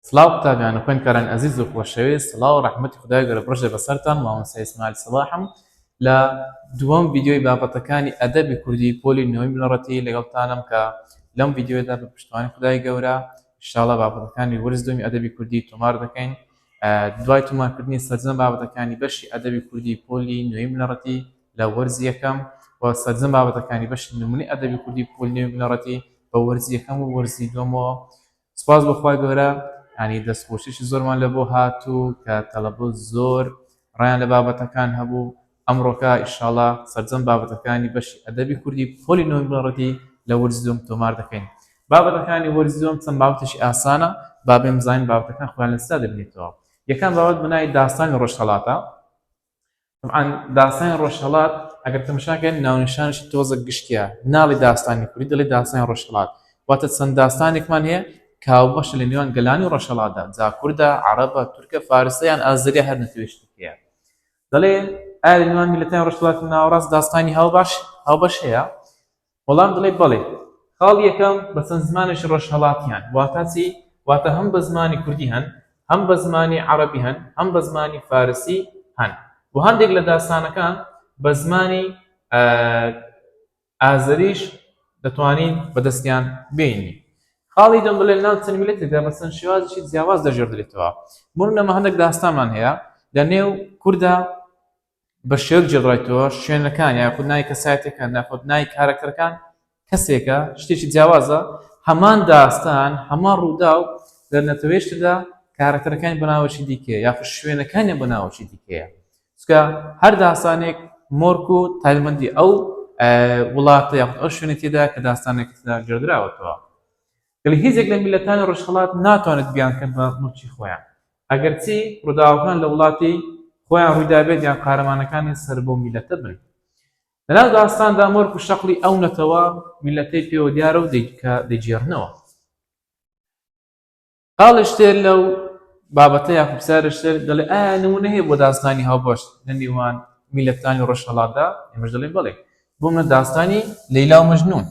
سڵاو قوتابیان و خوێندکارانی ئەزیز و خۆشەویست، سڵاو و ڕەحمەتی خودای گەورە بڕژێ بەسەرتان، مامۆستا ئیسماعیل سەڵاحم لە دووەم ڤیدیۆی بابەتەکانی ئەدەبی کوردی پۆلی نۆی بنەڕەتی لەگەڵتانم کە لەم ڤیدیۆدا بە پشتیوانی خودای گەورە ئیشاڵا بابەتەکانی وەرز دووەمی ئەدەبی کوردی تۆمار دەکەین. دوای تۆمارکردنی سەرجەم بابەتەکانی بەشی ئەدەبی کوردی پۆلی نۆی بنەڕەتی لە وەرزی یەکەم و سەرجەم بابەتەکانی بەشی نمونەی ئەدەبی کوردی پۆلی نۆی بنەڕەتی بە وەرزی یەکەم و وەرزی دووەمەوە سوپاس بۆ خوای گەورە یانی دەستخۆشیی زۆرمان لە بۆ هات و کە تەڵەبە زۆر ڕایان لە بابەتەکان هەبوو ئەمڕۆکە ئیشاڵا سەرجەم بابەتەکانی بەشی ئەدەبی کوردی پۆلی نۆی بنەڕەتی لە وەرزی دووەم تۆمار دەکەین بابەتەکانی وەرزی دووەم چەند بابەتێکی ئاسانە با بێن بزانین بابەتەکان خۆیان لە چدا دەبینێتەوە یەکەم بابەت بەناوی داستانی ڕۆژهەڵاتە طبعا داستانی ڕۆژهەڵات ئەگەر تەماشاکەن ناونیشانشی تۆزە گشتیە ناڵی داستانی کوردی دەڵێ داستانی ڕۆژهەڵات واتە چەند داستانێکمان هەیە کە هاوبەشە لە نێوان گەلانی ڕۆژهەڵاتدا جا کوردە عەڕەبە تورکە فارسە یان ئازەریە هەر نەتەوەیەکی دیکەیە دەڵێ ئایا لە نێوان میللەتانی ڕۆژهەڵاتی ناوەڕاست داستانی هاوباش هاوبەش هەیە وەڵام دەڵێ بەڵێ. خاڵی یەکەم، بە چەند زمانێکی ڕۆژهەڵاتیان، واتە چی؟ واتە هەم بە زمانی کوردی هەن، هەم بە زمانی عەڕەبی هەن، هەم بە زمانی فارسی هەن و هەندێک لە داستانەکان بە زمانی ئازەریش دەتوانین بەدەستیان بێنین. خاڵی دووەم دەڵێ لەناو چەند میللەتێکدا بە چەند شێوازێکی جیاواز دەگێڕدرێتەوە. بۆ نموونە هەندێک داستانمان هەیە لە نێو کوردا بە شێوەیەک گێڕدرایتەوە شوێنەکان یاخود ناوی کەسایەتیەکان یاخود ناوی کارەکتەرەکان کەسێکە شتێکی جیاوازە هەمان داستان هەمان ڕووداو لە نەتەوەیەکی تردا کارەکتەرەکانی بە ناوەکی دیکەیە یاخود شوێنەکانیان بە ناوەکی دیکەیە چونکە هەر داستانێک مۆرک و تایبەتمەندی ئەو وڵاتە یاخود ئەو شوێنە تێدا کە داستانێک تێدا گێڕدراوەتەوە گەلی هیچ یەک لە میللەتانی ڕۆژهەڵات ناتوانێت بیانکەن بە موڵکی خۆیان ئەگەرچی ڕووداوەکان لە وڵاتی خۆیان ڕوویدابێت یان قارەمانەکانی سەر بەو میللەتە بن. لەناو داستاندا مۆرک و شەقڵی ئەو نەتەوە میللەتەی پێوە دیارە و کە دەیگێڕنەوە. خاڵێکی تر لەو بابەتە یاخود پرسیارێکی تر دەڵێ ئایا نموونە هەیە بۆ داستانی هاوبەش لە نێوان میللەتانی ڕۆژهەڵاتدا؟ ئێمەش دەڵێین بەڵێ. بۆ منە داستانی لەیلا و مەجنوون.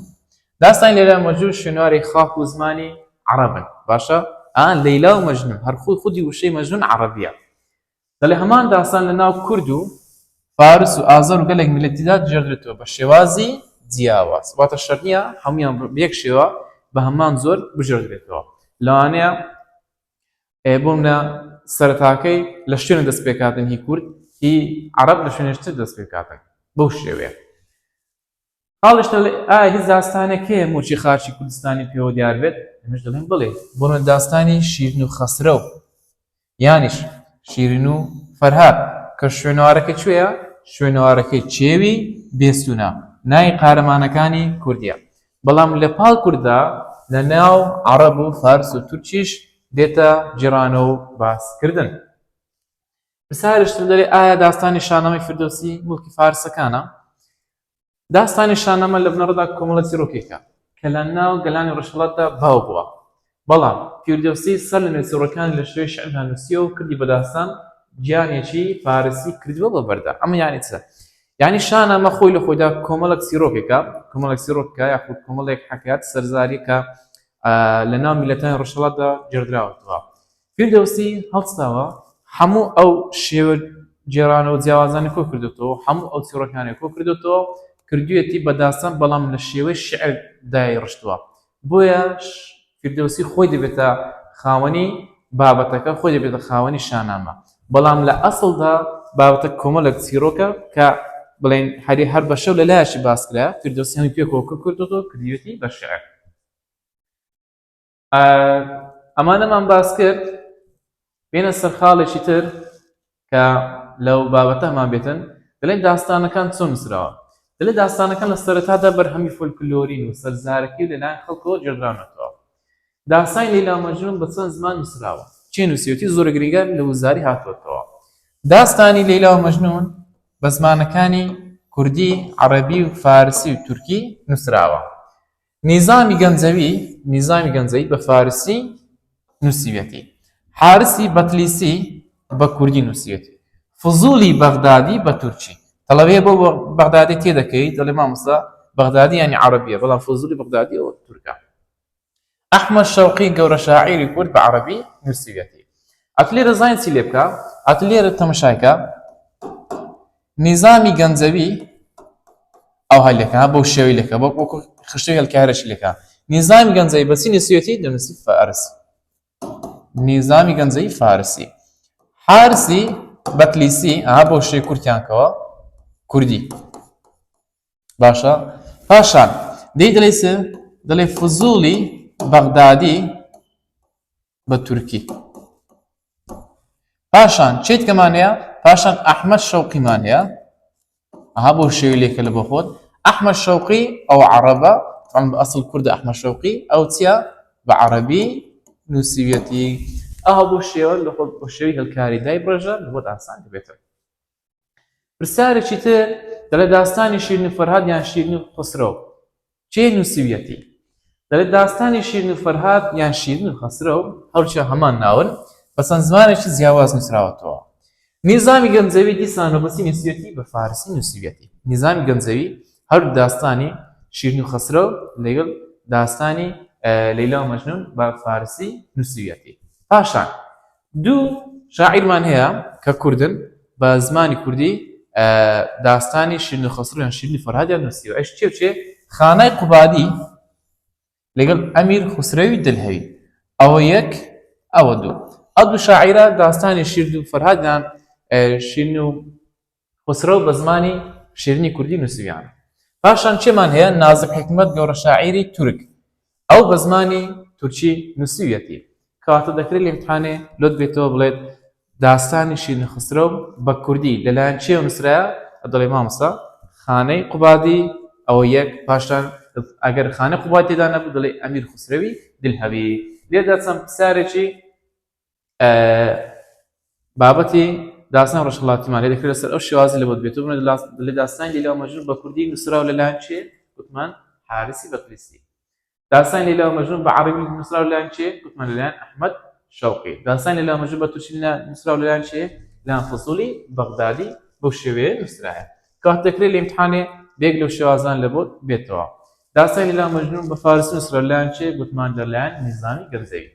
داستانی لەیلا و مەجنوون شوێنەواری خاک و زمانی عەڕەبن. باشە ئا لەیلا و مەجنوون هەر خۆی خودی وشەی مەجنوون عەڕەبییە. دەڵێ هەمان داستان لە ناو کورد و فارس و ئازەر و گەلێک میللەتیدا دەگێڕدرێتەوە بە شێوازی جیاواز. واتە شەرت نییە هەموویان بە یەک شێوە بە هەمان جۆر بگێڕدرێتەوە. لەوانەیە بۆ منە سەرەتاکەی لە شوێنە دەست پێکاتن هی کورد هی عەڕەب لە شوێنێکی تر دەست پێکاتن بەو شێوەیە. خاڵیش دەڵێ ئایا هیچ داستانێک هەیە موچی خاکی کوردستانی پێوە دیار بێت؟ ئێمەش دەڵێین بەڵێ، بۆ نمونە داستانی شیرین و خەسرەو یانیش شیرین و فەرهاد کە شوێنەوارەکەی کوێیە؟ شوێنەوارەکەی کێوی بێستونە، ناوی قارەمانەکانی کوردیە، بەڵام لە پاڵ کورددا لە ناو عەڕەب و فارس و تورکیش دێتە گێڕانەوە و باس کردن. پرسیارێکی تر دەلێ ئایا داستانی شانامەی فردۆسی موڵکی فارسەکانە؟ داستانی شانامە لە بنەڕەتدا کۆمەڵە چیڕۆکێکە کە لە ناو گەلانی ڕۆژهەڵاتدا باو بووە، بەڵام فیردەوسی سەر لە نوێ چیڕۆکانی لە شێوەی شیعردا نووسیوە و کردی بە داستان، گیانێکی فارسی کردووە بە بەردا. ئەمە یانی چ؟ یانی شانامە خۆی لە خۆیدا کۆمەڵێک چیڕۆکێکە، کۆمەڵێک چیڕۆکە یاخود کۆمەڵێک حەکایەت سەرزارییە لە ناو میللەتانی ڕۆژهەڵاتدا گێڕدراوەتەوە. فیردەوسی هەڵساوە هەموو ئەو شێوە گێڕانەوە جیاوازانەی کۆ کردوێتەوە، هەموو ئەو چیڕۆکانەی کۆ کردوێتەوە، کردوێتی بە داستان، بەڵام لە شێوەی شیعر دایڕشتووە. بۆیە فیردەوسی خۆی دەبێتە خاوەنی بابەتەکە، خۆی دەبێتە خاوەنی شانامە، بەڵام لە ئەسڵدا بابەتە کۆمەڵێک چیڕۆکە کە بڵێن هەری هەر بە شەو لە لایەکی باس کرا، فیردەوسی هەمووی پێکەوە کۆ کردوێتەوە، کردوێتی بە شیعر. ئەمانەمان باس کرد بێنە سەر خاڵێکی تر کە لەو بابەتەمان بێتن دەڵێن داستانەکان چۆن نووسراوە دەڵێ داستانەکان لە سەرەتادا بەرهەمی فۆلکلۆرین و سەرزارەکی و لەلایەن خەڵکەوە گێڕدراونەتەوە داستانی لەیلا و مەجنون بە چەند زمان نووسراوە کێ نووسیوەتی زۆر گرنگە لە وزاری هاتووەتەوە داستانی لەیلا و مەجنون بە زمانەکانی کوردی عەڕەبی و فارسی و تورکی نووسراوە نیزامی گەنجەوی، نیزامی گەنجەوی بە فارسی نووسیویەتی. حارسی بەتلیسی بە کوردی نووسیویەتی. فزولی بەغدادی بە تورکی. تەڵەبەیە بۆ بەغدادی تێدەکەیت دەڵێ مامۆستا بەغدادی یانی عەڕەبیە بەڵام فزولی بەغدادی ئەوە تورکە. ئەحمەد شەوقی گەورە شاعیری کورد بە عەڕەبی نووسیویەتی. ئەتو لێرە زانی چی لێ بکە؟ ئەتو لێرە تەمەشای کە نیزامی گەنجەوی ئەوها لێکە بەو شێوەی لێکە بۆ وەکو خشتەی هێلکارەشی لێکە نیزامی گەنجەوی بەچی نووسیویەتی دەنووسی فارسی نیزامی گەنجەوی فارسی حارسی بەتلیسی ئەها بەو شێوەی کورتیان کەوە کوردی باشە پاشان دەی دەڵێ چ دەڵێ فزوڵی بەغدادی بە تورکی پاشان چێت کەمان هەیە پاشان ئەحمەد شەوقیمان هەیە ئەها بۆ شێوی لێکە لە بۆ خۆت ئەحمەد شەوقی ئەو عەڕەبە طبعا بە ئەسڵ کوردە ئەحمەد شەوقی ئەو چییە بە عەڕەبی نووسیویەتی ئەها بۆ شێوە لە خۆت بۆ شێوی هێڵکاری دای بڕێژە لە بۆت ئاسان دەبێتەوە پرسیارێکی تر دەڵێ داستانی شیرین و فەرهاد یان شیرین و خەسرەو کێ نووسیویەتی؟ دەڵێ داستانی شیرین و فەرهاد یان شیرین و خەسرەو هەرچیان هەمان ناون بە چەند زمانێکی جیاواز نووسراوەتەوە. نیزامی گەنجەوی دیسانەوە بە چی نووسیویەتی؟ بە فارسی نووسیویەتی. نیزامی گەنجەوی هەردوو داستانی شیرین و خەسرەو لەگەڵ داستانی لەیلا و مەجنون بە فارسی نووسیویەتی. پاشان دوو شاعیرمان هەیە کە کوردن بە زمانی کوردی داستانی شیرین و خەسرو یان شیرین و فەرهادیان نووسیوە ئەش چێ و چێ خانای قوبادی لەگەڵ ئەمیر خوسرەوی دلهەوی ئەوە یەک ئەوە دوو ئەو دوو شاعیرە داستانی شیرین و فەرهادیان شیرین و خوسرەو بە زمانی شیرینی کوردی نووسیویانە. پاشان کێمان هەیە؟ نازم حیکمەت گەورە شاعیری تورک. ئەو بە زمانی تورکی نووسیویەتی. کەواتە دەکرێت لە ئیمتحانێ لۆت بێتەوە بڵێت داستانی شیرین خسرەو بە کوردی لەلایەن کێوە نووسرایە؟ دەڵێ مامۆستا خانەی قوبادی ئەوە یەک، پاشان ئەگەر خانەی قوبادی تێدا نەبوو دەڵێ ئەمیر خوسرەوی دلهەوی. لێرەدا چەند پرسیارێکی بابەتی داستان ڕۆژهەڵاتیمان لێ دەکرێت لەسەر ئەو شێوازی لە بۆت بێت و لە داستانی لەیلا و مەجنون بە کوردی نووسراو لەلایەن کێ گوتمان حارسی بەتلیسی داستانی لەیلا و مەجنون بە عەرەبی نووسراو لەلایەن کێ گوتمان لەلایەن ئەحمەد شەوقی داستانی لەیلا و مەجنون بە تورکی نووسراو لەلایەن کێ لەلایەن فزولی بەغدادی بەو شێوەیە نووسرایە کات دەکرێت لە ئیمتحانێ بێک لەو شێوازان لە بۆت بێتەوە داستانی لەیلا و مەجنون بە فارسی نووسراو لەلایەن کێ گوتمان لەلایەن نیزامی گەنجەوی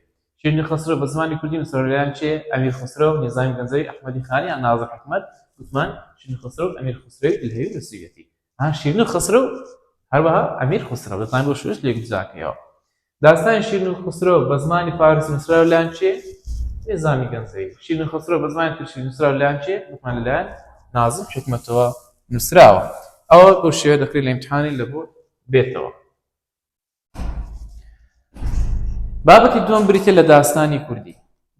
شیرینی خەسرەو بە زمانی کوردی نووسراوە لەلایەن کێ؟ ئەمیر خەسرەو، نیزامی گەنجەوی، ئەحمەدی خانی یان نازم حیکمەت؟ گوتمان شیرینی خەسرەو ئەمیر خەسرەوی دلهەوی نووسیویەتی. ها شیرین خەسرەو هەروەها ئەمیر خەسرەو دەتوانین بۆ شوێش لێک جیاکەیەوە. داستانی شیرین و خەسرەو بە زمانی فارسی نووسراوە لەلایەن کێ؟ نیزامی گەنجەوی. شیرین خەسرەو بە زمانی تورکی نووسراوە لەلایەن کێ؟ گوتمان لەلایەن نازم حیکمەتەوە نووسراوە. ئەوە بەو شێوەیە دەکرێت لە ئیمتحانی لە بۆ بێتەوە. بابەتی دووەم بریتە لە داستانی کوردی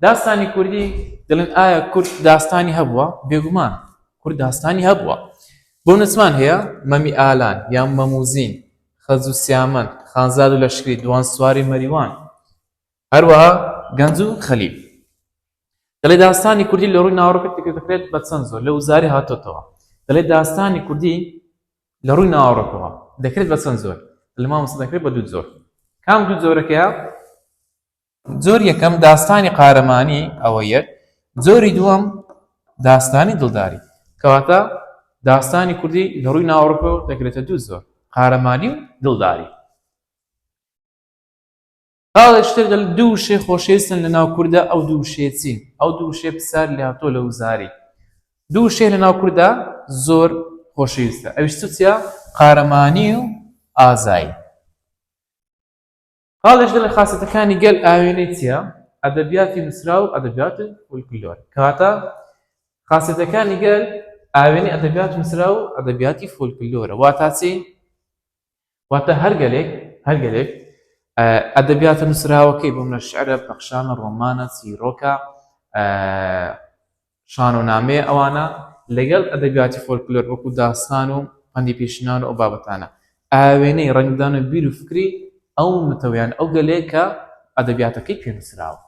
داستانی کوردی دەڵێن ئایا کورد داستانی هەبووە بێگومان کورد داستانی هەبووە بۆ نووسمان هەیە مەمی ئالان یان مەموزین خەز و سیامەند خانزاد و لەشکری دوان سواری مەریوان هەروەها گەنج و خەلیل دەڵێ داستانی کوردی لە ڕووی ناوەڕۆکە دەکرێت بە چەند زۆر لە وزاری هاتۆتەوە دەڵێ داستانی کوردی لە ڕووی ناوەڕۆکەوە دەکرێت بە چەند زۆر لە مامۆستا دەکرێت بە دوو جۆر کام دوو جۆرەکەیە جۆر یەکەم داستانی قارەمانی ئەوە یەک جۆری دووەم داستانی دڵداری کەواتە داستانی کوردی لە ڕووی ناوەڕۆکەوە دەکرێتە دوو زۆر قارەمانی و دڵداری خاڵێکی تر دەڵێت دوو وشەی خۆشەویستن لە ناو کورددا ئەو دوو وشەیە چین؟ ئەو دوو وشەیە پرسیار لێهاتووە لە وزاری. دوو وشەی لە ناو کورددا زۆر خۆشەویستە ئەویش چ چیە؟ قارەمانی و ئازایی. خاڵێک دەڵێت خاسێتەکانی گەل ئاوێنەی چیە؟ ئەدەبیاتی نووسراو و ئەدەبیاتی فۆلکلۆر. کەواتە خاسێتەکانی گەل ئاوێنەی ئەدەبیات نووسراو و ئەدەبیاتی فۆلکلۆرە. واتا چی؟ واتە هەر گەلێک هەر گەلێک ئەدەبیاتە نووسراوەکەی بۆ منە شعرە پەخشانە ڕۆمانە چیرۆکە شانۆنامەیە ئەوانە لەگەڵ ئەدەبیاتی فۆلکلۆر وەکو داستان و پەندی پێشینان و ئەو بابەتانە ئاوێنەی ڕەنگدان و بیر و فکری ئەو نەتەوەیان ئەو گەلێک کە ئەدەبیاتەکەی پێ نووسراوە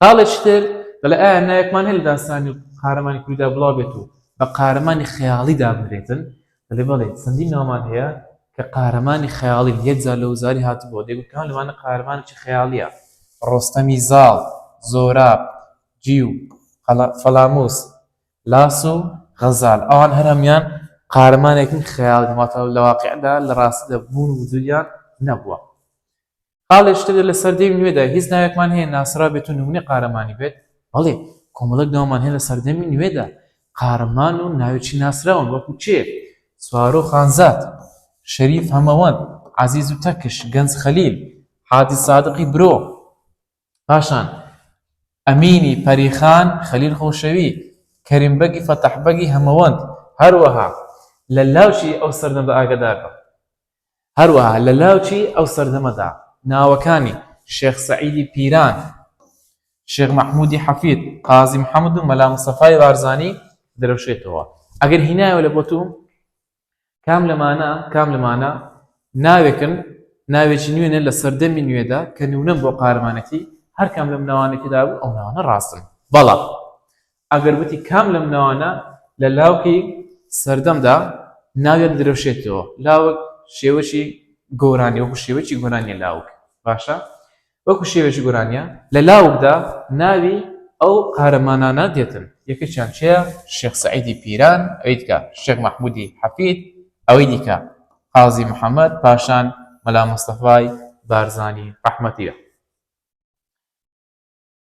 خاڵێکی تر دەڵێ ئایا ناوێکمان هەیە لە داستانی قارەمانی کوردیدا بڵاو بێت و بە قارەمانی خەیاڵی دابنرێتن؟ دەڵێ بەڵێ چەندین ناومان هەیە کە قارەمانی خەیاڵین یەک جار لە وزاری هاتبووە دەیگوت کام لەمانە قارەمانێکی خەیاڵییە ڕۆستەمی زاڵ، زۆراب، جیو، فەلاموس، لاس و غەزال ئەوان هەر هەموویان قارەمانێکن خەیاڵین واتە لە واقیعدا لە ڕاستیدا بوون و وجودیان نەبووە. خاڵێکی تر لە سەردەمی نوێدا هیچ ناوێکمان هەیە ناسراو بێت و نمونەی قارەمانی بێت؟ بەڵێ، کۆمەڵێک ناومان هەیە لە سەردەمی نوێدا قارەمان و ناوێکی ناسراون وەکو کێ؟ سوارۆ خانزاد، شەریف هەمەوەند، عەزیز و تەکش، گەنج خەلیل، حاجی سادقی برۆ، پاشان ئەمینی پەریخان، خەلیل خۆشەوی، کەریم بەگی فەتاح بەگی هەمەوەند، هەروەها لە لاوکی ئەو سەردەمدا ئاگادار بە. هەروەها لە لاوکی ئەو سەردەمەدا ناوەکانی، شێخ سەعیدی پیران، شێخ مەحموودی حەفید، قازی محەمەد و مەلا مستەفای بارزانی دەرەوشێتەوە. ئەگەر هینایەوە لە بۆ تو کام لەمانە کام لەمانە ناوێکن ناوێکی نوێنە لە سەردەمی نوێدا کە نونەن بۆ قارەمانەتی هەر کام لەم ناوانەی تێدا بوو ئەو ناوانە ڕاستن بەڵام ئەگەر وتی کام لەم ناوانە لە لاوکی سەردەمدا ناویان درەوشێتەوە لاوک شێوەی گۆرانی وەکو شێوەی گۆرانیە لاوک باشە وەکو شێوەیەکی گۆرانیە لە لاوکدا ناوی ئەو قارەمانانە دێتن یەکێکیان کێیە شێخ سەعیدی پیران ئەوی دیکە شێخ مەحمودی حەفید ئەوەی دیکە قازی محەمەد پاشان مەلا مستەفای بارزانی ڕەحمەتیە.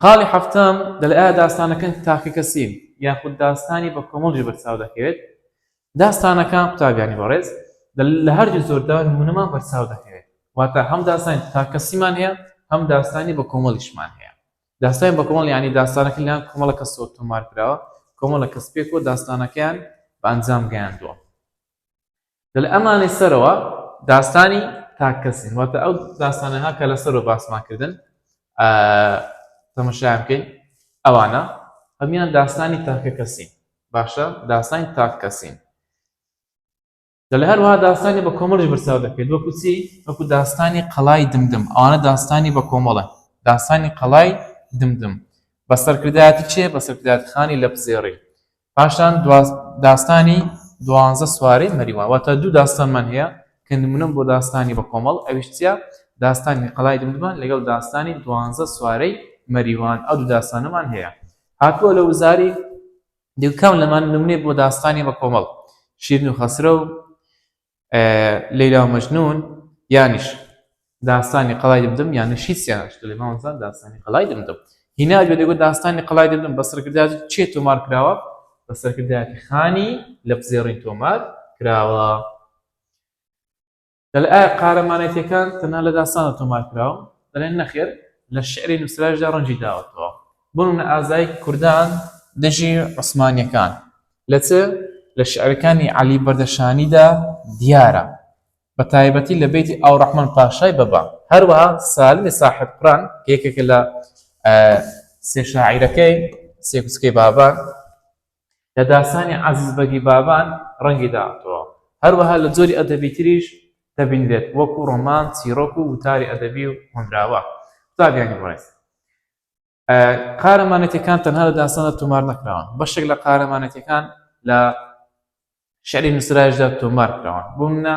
خاڵی حەفتەم، دەڵێ ئایا داستانەکان تاکەکەسین یاخود داستانی بە کۆمەڵیش بەرچاو دەکەوێت؟ داستانەکان قوتابیانی بەڕێز لە هەردوو جۆردا نمونەمان بەرچاو دەکەوێت واتە هەم داستانی تاکەسیمان هەیە هەم داستانی بە کۆمەڵیشمان هەیە داستانی بە کۆمەڵ یعنی داستانەکە لەلایەن کۆمەڵە کەسەوە تۆمار کراوە کۆمەڵە کەس پێکەوە داستانەکەیان بە ئەنجام گەیاندووە دەڵێ ئەمانەی سەرەوە داستانی تاکەسین واتە ئەو داستانەها کە لەسەرەوە باسمان کردن تەمەشایان بکەین ئەوانە هەموویان داستانی تاکە کەسین باشە داستانی تاکەسین دەڵێ هەروەها داستانی بە کۆمەڵیش بەرچاو دەکرێت وەکو چی وەکو داستانی قەڵای دمدم ئەوانە داستانی بە کۆمەڵە داستانی قەڵای دمدم بە سەرکردایەتی چێ بە سەرکردایەتی خانی لەپزێڕی پاشان داستانی دوانزە سوارەی مەریوان واتە دوو داستانمان هەیە کە نمونەن بۆ داستانی بە کۆمەڵ ئەویش چیە داستانی قەڵای دمدمان لەگەڵ داستانی دوانزە سوارەی مەریوان ئەو دوو داستانەمان هەیە هاتووە لە وزاری دیوکام لەمان نمونەی بۆ داستانی بە کۆمەڵ شیرین و خەسرەو لەیلا و مەجنون یانیش داستانی قەڵای دمدم یانیش هیچیان دەڵێ مامۆستا داستانی قەڵای دمدم هینا بێ دەگوت داستانی قەڵای دمدم بە سەرکردایەتی چێ تۆمار کراوە بە سەرکردایەتی خانی لەپزێڕین تۆمار کراوە دەڵێ ئایا قارەمانێتیەکان تەنها لە داستاندا تۆمار کراون؟ دەڵێن نەخێر لە شیعری نووسراویشدا ڕەنگی داوەتەوە. بۆ نموونە ئازایی کوردان دژی عوسمانیەکان لە چ لە شیعرەکانی عەلی بەردەشانیدا دیارە بە تایبەتی لە بەیتی ئاوڕەحمان پاشای بەبا. هەروەها سالمی ساحێبقران کە یەکێکە لە سێ شاعیرەکەی سێ کوچکەی بابان لە داستانی عەزیز بەگی بابان ڕەنگی داوەتەوە. هەروەها لە جۆری ئەدەبی تریش دەبینرێت وەکو ڕۆمان، چیڕۆک و وتاری ئەدەبی و هۆنراوە. قوتابیانی بەڕێز قارەمانێتیەکان تەنها لە داستاندا تۆمار نەکراون، بەشێک لە قارەمانێتیەکان لە شعری نووسراویشدا تۆمار کراون. بۆ نمونە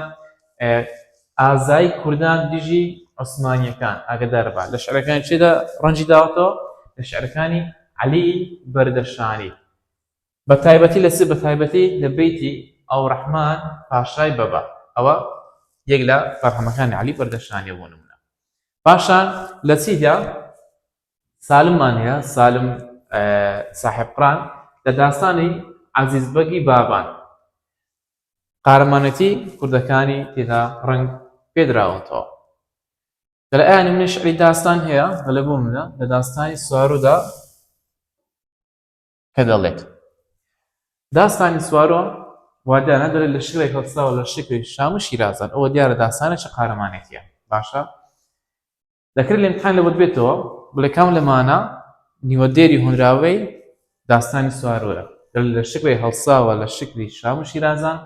ئازایی کوردان دژی عوسمانیەکان ئاگدار بە لە شعرەکانی چێدا ڕەنجی داوەتەوە لە شعرەکانی عەلی بەردەشانی بە تایبەتی لە چ بە تایبەتی لە بەیتی ئەوڕەحمان پاشای بەبا ئەوە یەک لە بەرهەمەکانی عەلی بەردەشانیە بۆ نمونە پاشان لە چیدا سالممان هەیە سالم ساحێب قران لە داستانی عەزیز بەگی بابان قارەمانێتی کوردەکانی تێدا ڕەنگ پێدراوەتەوە دەڵێ ئایا نمونەی شعری داستان هەیە دەڵێ بۆ منە لە داستانی سوارۆدا کە دەڵێت داستانی سوارۆ وادانە دەڵێت لە شکرێک هەڵساوە لە شکری شام و شیرازان ئەوە دیارە داستانێکی قارەمانێتیە باشە دەکرێت لە امتحان لەوەت بێتەوە بڵێ کام لەمانە نیوەدێری هۆنراوەی داستانی سوارۆیە دەڵێ لە شکری هەڵساوە لە شکری شام و شیرازان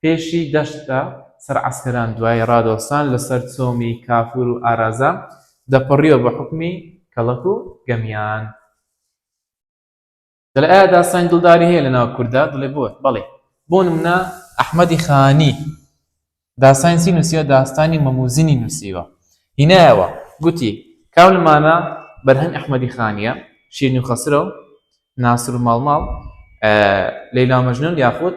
پێشی دەشتە سەر عەسکەران دوای ڕادۆسان لە سەر چۆمی کافور و ئارازا دەپەڕیەوە بە حوکمی کەڵەک و گەمیان. دەڵێ ئایا داستانی دڵداری هەیە لە ناو کورددا؟ دەڵێ بۆ بەڵێ. بۆ نمونە ئەحمەدی خانی داستانی چی نووسیوە؟ داستانی مەموزینی نووسیوە. هینایەوە گوتی کام لەمانە بەرهەمی ئەحمەدی خانییە؟ شیرین و خەسرەو، ناسر و ماڵماڵ، لەیلا و مەجنون یاخود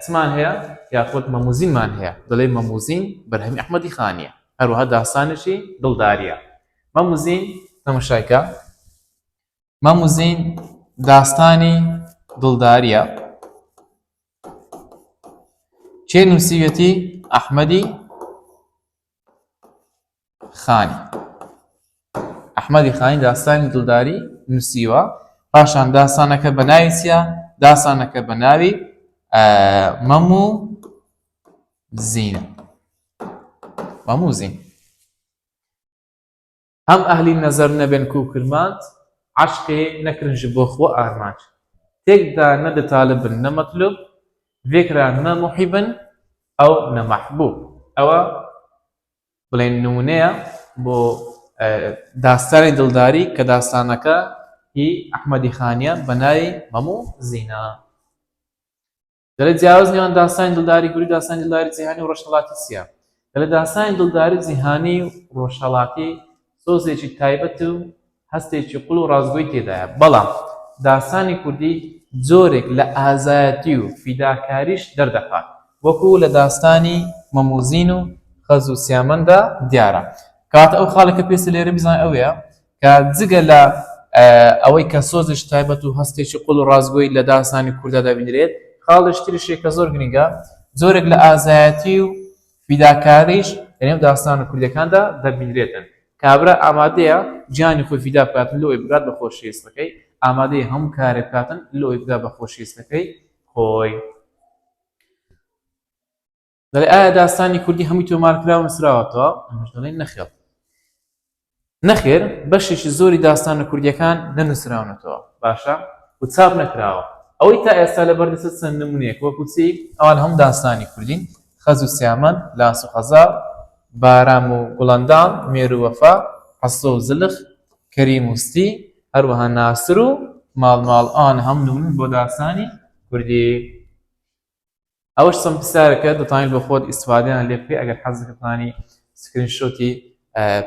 چمان هەیە؟ یاخود مەموزینمان هەیە. دەڵێ مەموزین بەرهەمی ئەحمەدی خانییە. هەروەها داستانێکی دڵداریە. مەم و زین تەمەشای کە. مەم و زین داستانی دڵداریە. کێ نووسیویەتی؟ ئەحمەدی خانی. ئەحمەدی خانی داستانی دڵداری نووسیوە. پاشان داستانەکە بە ناوی چییە؟ داستانەکە بە ناوی مەم و زینە. مەم و زین. هەم ئەهلی نەزەر نەبێن کو کرمانج، عەشقێ نەکرن ژ بۆ خوە ئارمانج. تێکدا نە دتالبن نە مەتلوب، ڤێکرا نە موحیبن ئەو نە مەحبوب. ئەوە بڵێن نمونەیە بۆ داستانی دڵداری کە داستانەکە هی ئەحمەدی خانیە بە ناوی مەم و زینا. دەڵێ جیاواز نێوان داستانی دڵداری کوردی و داستانی دڵداری جیهانی و ڕۆژهەڵاتی چییە؟ دەڵێ داستانی دڵداری جیهانی و ڕۆژهەڵاتی سۆزێکی تایبەت و هەستێکی قوڵ و ڕاستگۆی تێدایە، بەڵام داستانی کوردی جۆرێک لە ئازایەتی و فیداکاریش دەردەخات، وەکو لە داستانی مەم و زین و خەز و سیامەنددا دیارە. کەواتە ئەو خاڵێک کە پێویستە لێرە بیزانین ئەوەیە کە جگە لە ئەوەی کە سۆزێکی تایبەت و هەستێکی قوڵ و ڕاستگۆی لە داستانی کورددا دەبینرێت، خاڵێکی تریش هەیە کە زۆر گرنگە، جۆرێک لە ئازایەتی و فیداکاریش لەنێو داستانە کوردیەکاندا دەبینرێتن. کابرا ئامادەیە گیانی خۆی فیدا بکاتن لۆ ئەوەی بگات بە خۆشەویستەکەی، ئامادەیە هەموو کارێک بکاتن لۆ ئەوەی بگات بە خۆشەویستەکەی خۆی. دەڵێ ئایا داستانی کوردی هەمووی تۆمارکراوە و نووسراوەتەوە؟ ئەمەش دەڵێن نەخێڵ. نەخێر بەشێکی زۆری داستانە کوردیەکان نەنووسراونەتەوە باشە و چاپ نەکراوە. ئەوەی تا ئێستا لە بەردەستە چەند نمونەیەک وەکو چی؟ ئەوان هەموو داستانی کوردین، خەز و سیامەند، لاس و خەزاڵ، بارام و گوڵەندام، مێر و وەفا، حەسۆ و زلخ، کەریم و ستی، هەروەها ناسر و ماڵ ماڵ ئەوان هەموو نمونەن بۆ داستانی کوردی. ئەوەش چەند پرسیارێکە دەتوانیت بۆ خۆت ئیستفادەیان لێ بکەیت ئەگەر حەز دەکەیت بتوانی screenshot ی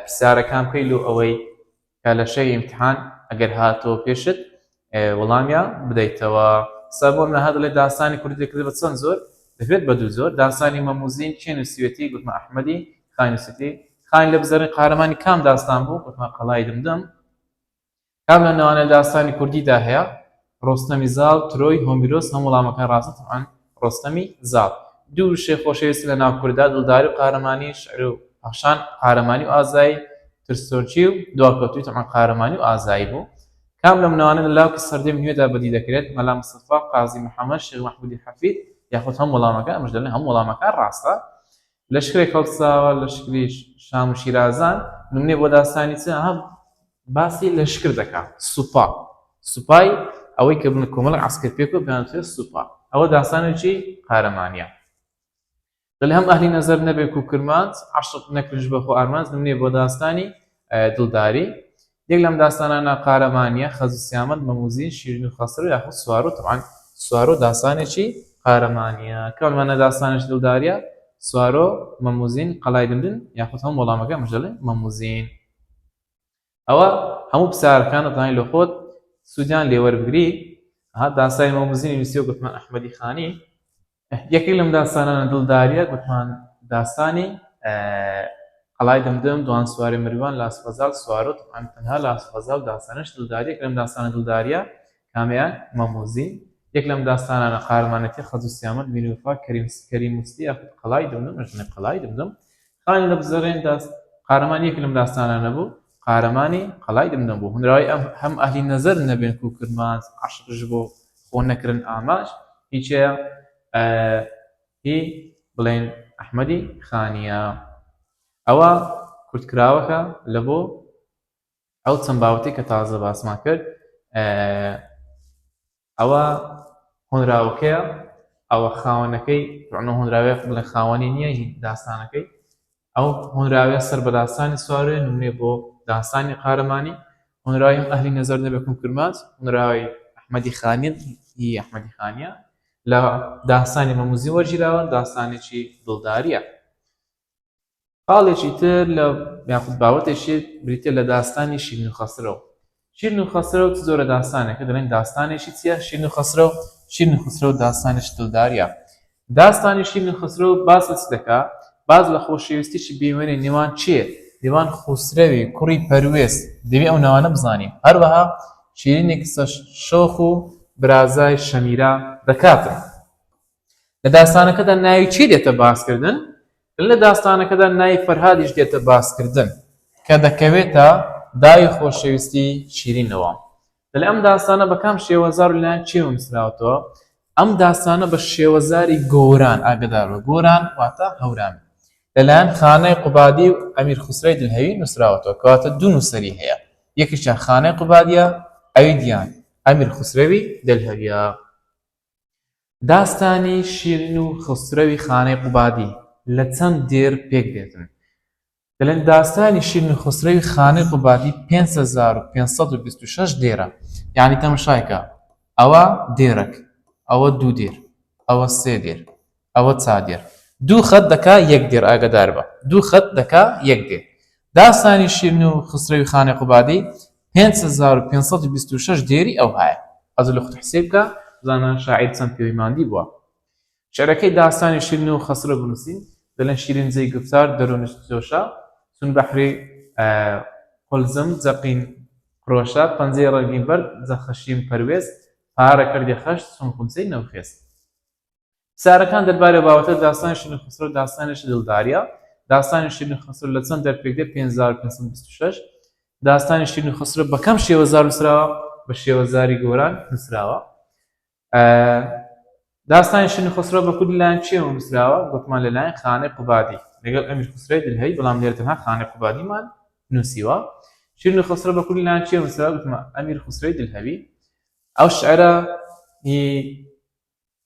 پرسیارەکان بکەیت لۆ ئەوەی کە لە شەوی ئیمتحان ئەگەر هاتەوە پێشت وەڵامیان بدەیتەوە. سا بۆ منە هەر دەڵێ داستانی کوردی دەکرێت بە چەند جۆر؟ دەکرێت بە دوو جۆر. داستانی مەموزین کێ نووسیوێتی؟ گوتمان ئەحمەدی خانی نووسیوێتی. خانی لە بزەڕین قارەمانی کام داستان بوو؟ گوتمان قەڵای دمدم. کام لەم ناوانە لە داستانی کوردیدا هەیە؟ ڕۆستەمی زاڵ، ترۆی، هۆمیرۆس، هەموو وەڵامەکان ڕاستن تەبعەن ڕۆستەمی زاڵ. دوو وشەی خۆشەویستی لە ناو کورددا، دڵداری و قارەمانی، شعر و پەخشان، قارەمانی و ئازایی، ترسۆکی و دواکەوتوویی تەبعەن قارەمانی و ئازایی بوو. کام لەم ناوانە لە لاوکی سەردەمی نوێدا بەدی دەکرێت؟ مەلا مستەفا، قازی محەمەد، شێخ مەحموودی حەفید، یاخود هەموو وەڵامەکان؟ ئەمەش دەڵێن هەموو وەڵامەکان ڕاستە. لەشکرێک هەڵساوە لەشکری شام و شیرازان نمونەی بۆ داستانی چ ها باسی لەشکر دەکا سوپا سوپای ئەوەی کە بن کۆمەڵک عسکەر پێکەوە پێیان دەوترێت سوپا ئەوە داستانێکی قارەمانیە دەڵێ هەم ئەهلی نەزەر نەبێ کو کرمانج عەشق نەکرنش بە خۆ ئارمانج نمونەی بۆ داستانی دڵداری یەک لەم داستانانە قارەمانیە، خەز و سیامەند، مەموزین، شیرین و خەسرەو یاخود سوارۆ، تەبعەن سوارۆ داستانێکی قارەمانیە، کام لەمانە داستانێکی دڵداریە، سوارۆ، مەموزین، قەلای دمدم یاخود هەموو وەڵامەکە ئەمەش دەڵێ مەموزین. ئەوە هەموو پرسیارەکان دەتوانی لە خۆت سوودیان لێ وەربگری. ئەها داستانی مەموزینی نووسیوە گوتمان ئەحمەدی خانی. یەکێک لەم داستانانە دڵداریە گوتمان داستانی قەڵای دمدم دوان سواری مروان لاس غەزال سوارۆ طبعا تەنها لاس غەزال داستانش دڵداریە لەم داستانە دڵداریە کامیان مەموزین یەک لەم داستانانە قارەمانەتی خەز و سیامەت مینوفا کەریم کەریم مستی یاخود قەڵای دمدم ئەژنە قەڵای دمدم خانی لە بزەڕێن داست قارەمان یەک لەم داستانانە بوو قارەمانی قەڵای دمدم بوو هونراوی ئەم هەم ئەهلی نەزەر نەبێن کو کرمانج عەشق ژبۆ خۆ نەکرن ئاماج هیچەیە هی بڵێن ئەحمەدی خانیە ئەوە کورتکراوەکە لە بۆ ئەو چەند باوەتی کە تازە باسمان کرد ئەوە هۆنراوەکەیە ئەوە خاوەنەکەی ڕۆنە هۆنراوەیە بڵێ خاوەنی نییە هی داستانەکەی ئەو هۆنراوەیە سەر بە داستانی سوارێ نمونەیە بۆ داستانی قارەمانی هۆنراوی هەم ئەهلی نەزەر نەبێکم کرمانج هۆنراوی ئەحمەدی خانی هی ئەحمەدی خانیە لە داستانی مەموزی وەرگیراوە داستانێکی دڵداریە خاڵێکی تر لە یاخود باوەتێکی بریتیە لە داستانی شیرین و خەسرەو. شیرین و خەسرەو چ جۆرە داستانێکە؟ دەڵێن داستانێکی چییە؟ شیرین و خەسرەو شیرین و خەسرەو داستانێکی دڵداریە. داستانی شیرین و خەسرەو باس لە چ دەکا؟ باس لە خۆشەویستیی بێوێنەی نێوان کێ؟ نێوان خوسرەوی کوڕی پەروێز، دەبێ ئەو ناوانە بزانین، هەروەها شیرینی کچە شۆخ و برازای شەمیرە دەکاتن. لە داستانەکەدا ناوی کێ دێتە باسکردن؟ لە داستانەکەدا ناوی فەرهادیش دێتە باسکردن کە دەکەوێتە داوی خۆشەویستی شیرینەوە. دەڵێ ئەم داستانە بە کام شێوەزار و لەلایەن کێوە نووسراوەتەوە؟ ئەم داستانە بە شێوەزاری گۆران، ئاگەدار بە، گۆران واتە هەورامی، لەلایەن خانای قوبادی و ئەمیر خوسرەوی دلهەوی نووسراوەتەوە، کەواتە دوو نووسەری هەیە، یەکێکیان خانای قوبادیە، ئەوی دیان ئەمیر خوسرەوی دلهەویە. داستانی شیرین و خوسرەوی خانای قوبادی لە چەند دێر پێک دێتن؟ دەلێن داستانی شیرین و خوسرەوی خانەی قوبادی 5526 دێرە یعنی تەمەشایکە ئەوە دێرەک ئەوە دوو دێر ئەوە سێ دێر ئەوە چا دێر دوو خەت دەکا یەک دێر ئاگدار بە دوو خەت دەکا یەک دێر داستانی شیرین و خسرەوی خانەی قوبادی 5526 دێری ئەوهایە ئەز لە خود حسێب بکە بزانە شاعیر چەند پێوەی ماندی بووە شعرەکەی داستانی شیرین و خەسرەو بنووسین، دەلێن شیرین جێی گوفتار دەروونش جۆشە، چون بەحری قولزم جەقین خرۆشە، پەنجەی ڕەنگین بەرد جە خەشیم پەروێز، پارە کردێ خەشت چون خونچەی نەوخێز. پرسیارەکان دەربارەی بابەتە داستانی شیرین و خەسرەو داستانێکی دڵداریە، داستانی شیرین و خەسرەو لە چەند دەر پێک دێ 5526 داستانی شیرین و خەسرەو بە کام شێوەزار نووسراوە؟ بە شێوەزاری گۆران نووسراوە. داستانی شیرین خەسرەو بە کوردی لایەن کێوە نووسراوە؟ گوتمان لەلایەن خانەی قوبادی لەگەڵ ئەمیر خسرەوی دلهەوی، بەڵام لێرە تەنها خانەی قوبادیمان نووسیوە. شیرین خەسرەو بە کوردی لایەن کێوە نووسراوە؟ گوتمان ئەمیر خسرەوی دلهەوی. ئەو شعرە هی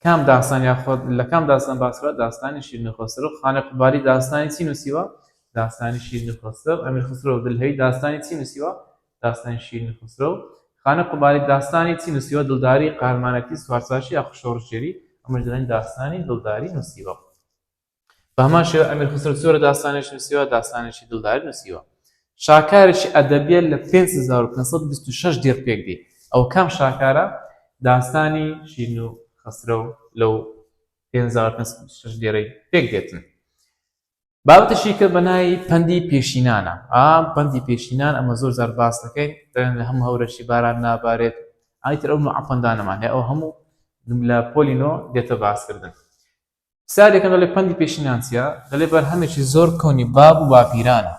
کام داستان یاخود لە کام داستان باسکرا؟ داستانی شیرین خەسرەو. خانەی قوبادی داستانی چی نووسیوە؟ داستانی شیرین خەسرەو. ئەمیر خسرەو دلهەوی داستانی چی نووسیوە؟ داستانی شیرین خوسرەو، خانە قوبادی داستانی چی نووسیوە؟ دڵداری، قارەمانەتی، سوارچاکی یاخود شۆڕشگێری؟ ئەمەش دەڵێن داستانی دڵداری نووسیوە. بە هەمان شێوە ئەمیر خوسرەو چ جۆرە داستانێکی نووسیوە؟ داستانێکی دڵداری نووسیوە. شاکارێکی ئەدەبیە لە 5526 دێڕ پێک دێ. ئەوە کام شاکارە؟ داستانی شیرین و خەسرەو لەو 5526 دێڕەی پێک دێتن. بابەتێکی کە بە ناوی پەندی پێشینانە. ئا پەندی پێشینان ئەمە زۆر جار باس دەکەین دەڵێن لە هەموو هەورەشی باران نابارێت ئایتر ئەو نوعە پەندانەمان هەیە ئەو هەموو لە پۆلی نۆ دێتە باسکردن. پرسیارێکم دەڵێ پەندی پێشینان چییە؟ دەڵێ بەرهەمێکی زۆر کۆنی باب و باپیرانە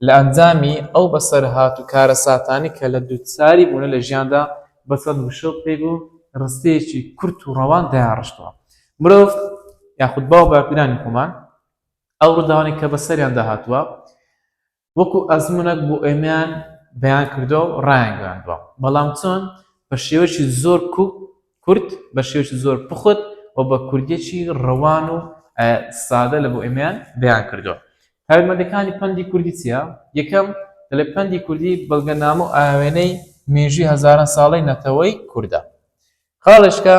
لە ئەنجامی ئەو بەسەرهات و کارەساتانەی کە لە دووچاری بوونە لە ژیاندا بە چەند وشە و پەیڤ و ڕستەیەکی کورت و ڕەوان دایانڕشتووە. مرۆڤ یاخود باو باپیرانی خۆمان ئەو ڕووداوانەی کە بەسەریاندا هاتووە وەکو ئەزموونێک بۆ ئێمەیان بەیان کردووە و ڕایانگەیاندووە، بەڵام چۆن؟ بە شێوەیەکی زۆر کورت، بە شێوەیەکی زۆر پوخت و بە کوردییەکی ڕەوان و سادە لە بۆ ئێمەیان بەیان کردووە. تایبەتمەندیەکانی پەندی کوردی چییە؟ یەکەم، دەڵێ پەندی کوردی بەڵگەنامە و ئاوێنەی مێژووی هەزاران ساڵەی نەتەوەی کوردە. خاڵێشکە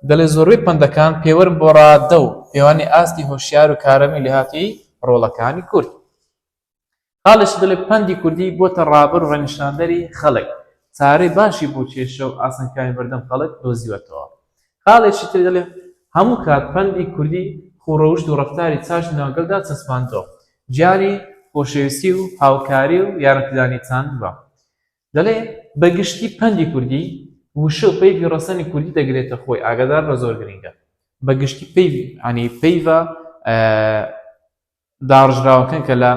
دەڵێ زۆربەی پەندەکان پێوەرن بۆ ڕادە و پێوانی ئاستی هۆشیار و کارەمی لێهاتوویی ڕۆڵەکانی کورد. خاڵێشی دەڵێ پەندی کوردی بۆتە ڕابەر و ڕێنیشاندەری خەڵک، چارەی باشی بۆ کێشە و ئاسانکاری بەردەم خەڵک دۆزیوەتەوە. خاڵێکی تر دەڵێ هەموو کات پەندی کوردی خوو ڕەوشت و ڕەفتاری چاکی ناوگەلدا چەسپاندووە، گیانی خۆشەویستی و هاوکاری و یارمەتیدانی چاندووە. دەڵێ بە گشتی پەندی کوردی وشە و پەیڤی ڕەسەنی کوردی دەگرێتە خۆی، ئاگادار بە زۆر گرینگە بە گشتی پەیڤ یانی پەیڤە داڕژراوەکان کە لە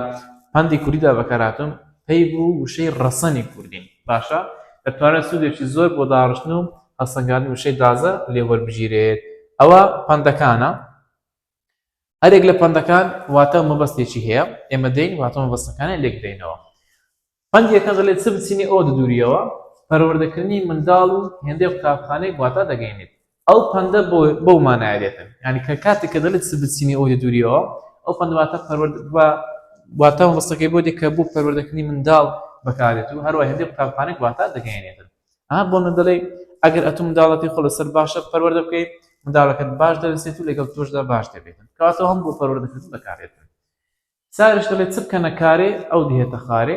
پەندی کوردیدا بەکارهاتوون پەیڤ و وشەی ڕەسەنی کوردین باشە دەتوانرێت سوودێکی زۆر بۆ داڕشتن و هەڵسەنگاندنی وشەی تازە لێ وەربگیرێت ئەوە پەندەکانە هەرێک لە پەندەکان واتە مەبەستێکی هەیە ئێمە دێین واتە مەبەستەکانیان لێک دەینەوە پەندی یەکەم دەڵێت چ بچینی ئەوە دەدووریەوە، پەروەردەکردنی منداڵ و هێندەی قوتابخانەیەک واتا دەگەینێت. ئەو پەندە بۆ بەو مانایە دێتن. یانی کە کاتێک کە دەڵێت چ بچینی ئەوە دەدووریەوە، ئەو پەندە واتا پەروەردە واتا مەبەستەکەی بۆ دێت کە بۆ پەروەردەکردنی منداڵ بەکاردێت و هەروەها هێندەی قوتابخانەیەک واتا دەگەیەنێتن. ها بۆ من دەڵێ ئەگەر ئەتوو منداڵەکەی خۆ لەسەر باشە پەروەردە بکەیت، منداڵەکەت باش دەرسێت و لەگەڵ تۆشدا باش دەبێتن. کەواتە هەم بۆ پەروەردەکردن بەکاردێتن. سارش دەڵێت چ بکەنە کارێ ئەو دهێتە خارێ،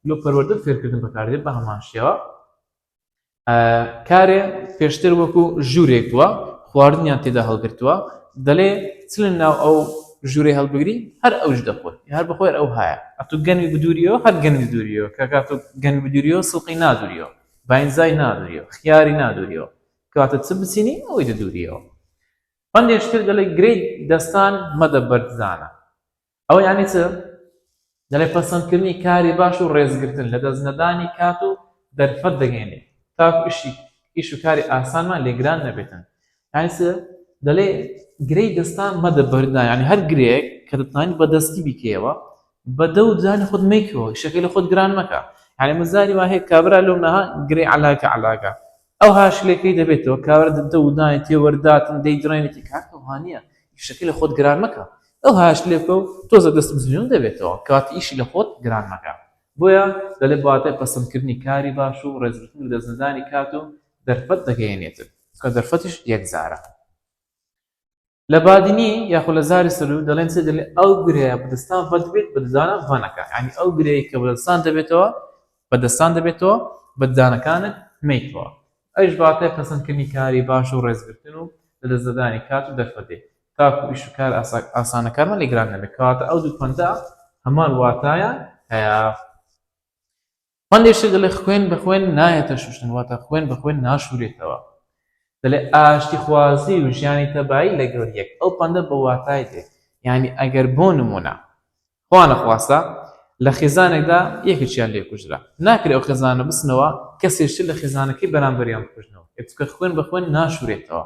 لۆ پەروەردە و فێرکردن بەکاردێت بە هەمان شێوە. کارێ پێشتر وەکو ژوورێک بووە خواردنیان تێدا هەڵگرتووە، دەلێ چ لە ناو ئەو ژوورەی هەڵبگری هەر ئەوش دەخۆی هەر بەخۆی هەر ئەو هایە ئەتو گەنمی بدوریەوە هەر گەنمی دوریەوە کە کاتۆ گەنمی بدوریەوە سڵقی نادوریەوە باینزای نادوریەوە خیاری نادوریەوە کەواتە چ بچینی ئەوەی دەدوریەوە پەندێکی تر دەڵێ گرێی دەستان مەدە بەردزانە ئەوە یانی چ؟ دەڵێ پەسەندکردنی کاری باش و ڕێزگرتن لە دەست نەدانی کات و دەرفەت دەگەێنێ تاکو ئیشی ئیش و کاری ئاسانمان لێ گران نەبێتن یانی چ؟ دەڵێ گرێی دەستان مەدە بەردان یانی هەر گرێیەک کە دەتوانی بە دەستی بیکەیەوە بە دە و ددانی خۆت مەیکەوە ئیشەکەی لە خۆت گران مەکە یانی مزاری وا هەیە کابرا لەو ناها گرێ عەلاکە عەلاکە ئەو هاشلێکەی دەبێتەوە کابرا دە و دانی تێوەرداتن دەیدڕێنێتی کاکە وها نییە ئیشەکەی لە خۆت گران مەکە ئەو هاشلێ بکە و تۆزە دەست بزوێن دەبێتەوە کەواتە ئیشی لە خۆت گران مەکە بۆیە دەلێ بە واتای پەسەندکردنی کاری باش و ڕێزگرتن لە دەستنەدانی کات و دەرفەت دەگەیەنێتن چونکە دەرفەتیش یەکجارە. لە بادینی یاخۆ لە زاری سەروو دەڵێن چ دەلێ ئەو گرێیە بە دەستان ڤە دەبێت بە ددانە ڤە نەکا یانی ئەو گرێی کە بە دەستان دەبێتەوە بە دەستان دەبێتەوە بە ددانەکانت مەیکەوە ئەویش بە واتای پەسەندکردنی کاری باش و ڕێزگرتن و لەدەستنەدانی کات و دەرفەت دێ تاکو ئیش و کار ئاسانەکانمان لێ گران نەبێت کەواتە ئەو دوو پەندە هەمان واتایان هەیە. پەندێک شتێک دەڵێ خوێن بە خوێن نایەتە شوشتن واتە خوێن بە خوێن ناشورێتەوە دەڵێ ئاشتیخوازی و ژیانی تەبایی لەگەڵ یەک ئەو پەندە بە واتای دێ یعنی ئەگەر بۆ نمونە خوا نەخواستە لە خێزانێکدا یەکێکیان لێ کوژرا ناکرێ ئەو خێزانە بچنەوە کەسێکی تر لە خێزانەکەی بەرامبەریان بکوژنەوە چونکە خوێن بە خوێن ناشورێتەوە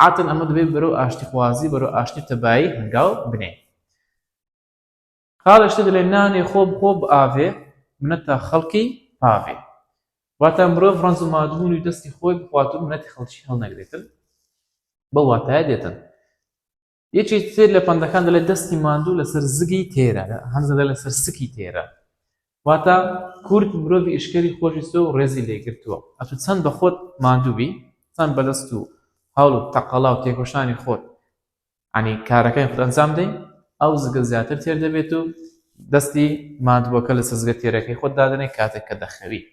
عادەتەن ئەمە دەبێت بەرەو ئاشتیخوازی بەرەو ئاشتی و تەبایی هەنگاو بنێ خاڵێ شتێ دەلێ نانێ خۆ بخۆ بئاڤێ منەتا خەڵکی پاڤێ واتە مرۆڤ ڕەنج و مادبوونی دەستی خۆی بخوات و منەتی خەڵکی هەڵنەگرێتن بەو واتایە دێتن یەکی تر لە پەندەکان دەڵێت دەستی ماندوو لەسەر زگی تێرە هەنزە دەڵێت لەسەر سکی تێرە واتە کورد مرۆڤی ئیشکەری خۆشویستوە و ڕێزی لێگرتووە ئەتوو چەند بە خۆت ماندوو بی چەند بەدەست و هەوڵ و تەقەڵا و تێکۆشانی خۆت عنی کارەکانی خۆت ئەنجام دەی ئەو زگە زیاتر تێر دەبێت و دەستی ماندووەکە لەسەر زگە تێرەکەی خۆت دادەنێ کاتێک کە دەخەوی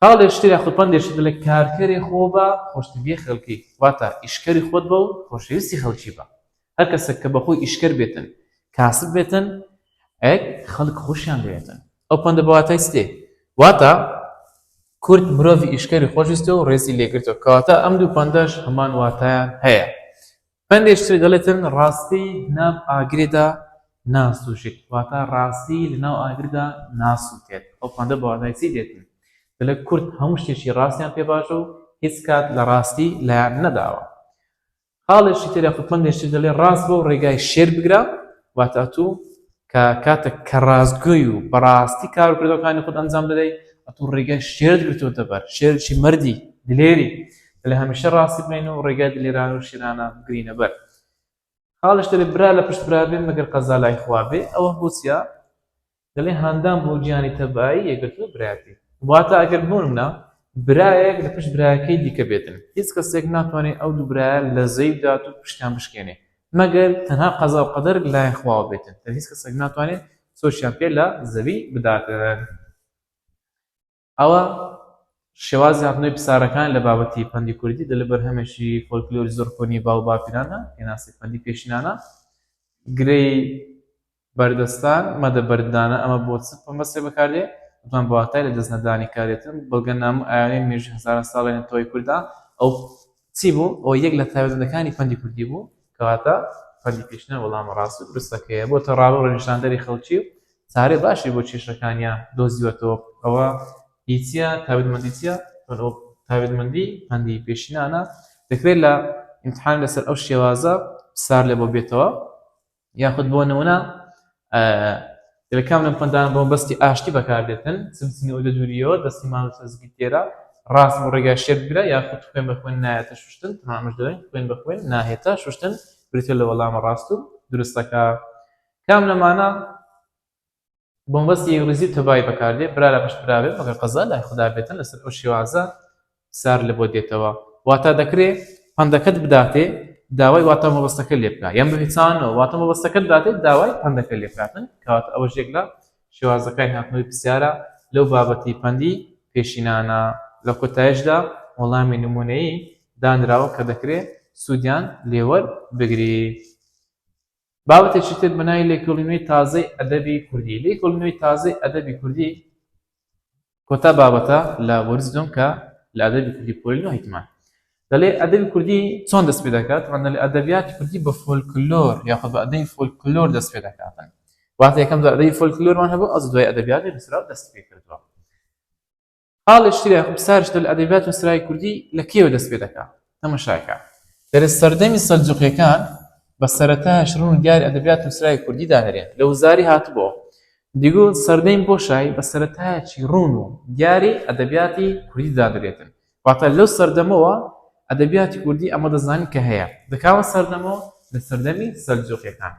خاڵێ شتێ یاخود پەندێ شتێ دەڵێ کارکەرێ خۆ بە خۆشتگی خەڵکی واتە ئیشکەری خۆت بە و خۆشەویستی خەڵکی بە هەر کەسێک کە بەخۆی ئیشکەر بێتن کاسب بێتن ئەک خەڵک خۆشیان دەوێتن ئەو پەندە بە واتای چ دێ واتە کورد مرۆڤی ئیشکەری خۆشویستوە و ڕێزی لێگرتووە کەواتە ئەم دوو پەندەش هەمان واتایان هەیە پەندێکی تر دەڵێتن ڕاستی ناو ئاگرێدا ناسوژێت واتە ڕاستی لە ناو ئاگردا ناسووتێت ئەو پەندە بە واتای چی دێتن دەڵێت کورد هەموو شتێکی ڕاستیان پێ باشە و هیچ کات لە ڕاستی لایان نەداوە خاڵێکی تر یاخود پەندێکی تر دەڵێ ڕاست بە و ڕێگای شێر بگرە واتە ئەتوو کە کاتێک کە ڕاستگۆی و بەڕاستی کار و کردەوەکانی خۆت ئەنجام دەدەی ئەتوو ڕێگای شێرت گرتووەتە بەر شێرێکی مەردی دلێری دەڵێ هەمیشە ڕاستی بڵێین و ڕێگای دلێرانە و شێرانە بگرینە بەر خاڵش دەڵێ برا لە پشت برا بێ مەگەر قەزا لای خوا بێ ئەوە بۆ چیە دەڵێ هاندان بۆ گیانی تەبایی یەکگرتن و برایەتی واتە ئەگەر بۆ نمونە برایەک لە پشت برایەکەی دیکە بێتن هیچ کەسێک ناتوانێت ئەو دوو برایە لە زەوی بدات و پشتیان بشکێنێ مەگەر تەنها قەزا و قەدەر لای خواوە بێتن تەنها هیچ کەسێک ناتوانێت چۆکیان پێ لە زەوی بداتن ئەوە شێوازی هاتنەوەی پسارەکان لە بابەتی پەندی کوردی دەلێ بەرهەمێکی فۆلکلۆری زۆر کۆنی باو باپیرانە پێناسی پەندی پێشینانە گرێی بەردەستان مەدە بەردانە ئەمە بۆ چ مەبەستێک بەکاردێ وتمان بە واتای لە دەست نەدانی کارێتن بەڵگەنامە و ئایانەی مێژووی هەزاران ساڵەی نەتەوەی کوردە ئەو چی بوو ئەوە یەک لە تایبەتمەندەکانی پەندی کوردی بوو کەواتە پەندی پێشینە وەڵامە ڕاست و دروستەکەیە بۆتە ڕابەر و ڕێنیشاندەری خەڵکی و چارەی باشی بۆ کێشەکانیان دۆزیوەتەوە ئەوە هی چییە تایبەتمەندی چییە ئەوە تایبەتمەندی پەندی پێشینانە دەکرێت لە ئیمتحان لەسەر ئەو شێوازە پرسیار لێ بۆ بێتەوە یاخود بۆ نمونە لە کام لەم پەندانە بۆ مەبەستی ئاشتی بەکاردێتن چمچنی ئەو دەدوریەوە دەستی ماڵ سەزگی تێرە ڕاست بۆ ڕێگای شێر بگرە یاخود خوێن بە خوێن نایەتە شوشتن تەمامش دەڵێن خوێن بە خوێن ناهێتە شوشتن بریتە لە وەڵامە ڕاست و دروستەکە کام لەمانە بۆ مەبەستی یەکڕیزی و تەبایی بەکاردێ برا لە پشت برا بێ مەگەر قەزا لای خودا بێتن لەسەر ئەو شێوازە پرسیار لە بۆ دێتەوە واتا دەکرێ پەندەکەت بداتێ داوای واتا مەبەستەکە لێ بکا یان بەپێچانەوە واتا مەبەستەکەت بداتێ داوای پەندەکە لێ بکاتن کەواتە ئەوەش یەک لە شێوازەکانی هاتنەوەی پرسیارە لەو بابەتی پەندی پێشینانە لە کۆتایشدا وەڵامی نمونەیی دانراوە کە دەکرێ سوودیان لێوەربگری. بابەتێکی تر بە ناوی لێکۆڵینەوەی تازەی ئەدەبی کوردی. لێکۆڵینەوەی تازەی ئەدەبی کوردی کۆتا بابەتە لە وەرزی دووەم کە لە ئەدەبی کوردی پۆلی نۆ هیتمان. دەڵێ ئەدەبی کوردی چۆن دەست پێ دەکات؟ تەبعەن دەڵێ ئەدەبیاتی کوردی بە فۆلکلۆر یاخود بە ئەدەبی فۆلکلۆر دەست پێ دەکاتن. واتە یەکەم جار ئەدەبی فۆلکلۆرمان هەبوو، ئەوجا دوای ئەدەبیاتی نووسراو دەست پێ کردووە. خاڵێکی تر یاخود پرسیارێکی تر لە ئەدەبیات نووسراوی کوردی لە کەیەوە دەست پێ دەکا؟ تەمەشاکە. دەرێ سەردەمی سەلجوقیەکان بە سەرەتایش ڕوون و دیاری ئەدەبیات نووسراوی کوردی دانرێن. لە وزاری هاتبۆوە. دیگو سەردەمی بۆشایی بە سەرەتایەکی ڕوون و دیاری ئەدەبیاتی کوردی دادرێتن. واتە لەو سەردەمەوە ئەدەبیاتی کوردی ئەمە دەزانین کە هەیە. لە کامە سەردەمەوە؟ لە سەردەمی سەلجوقیەکان.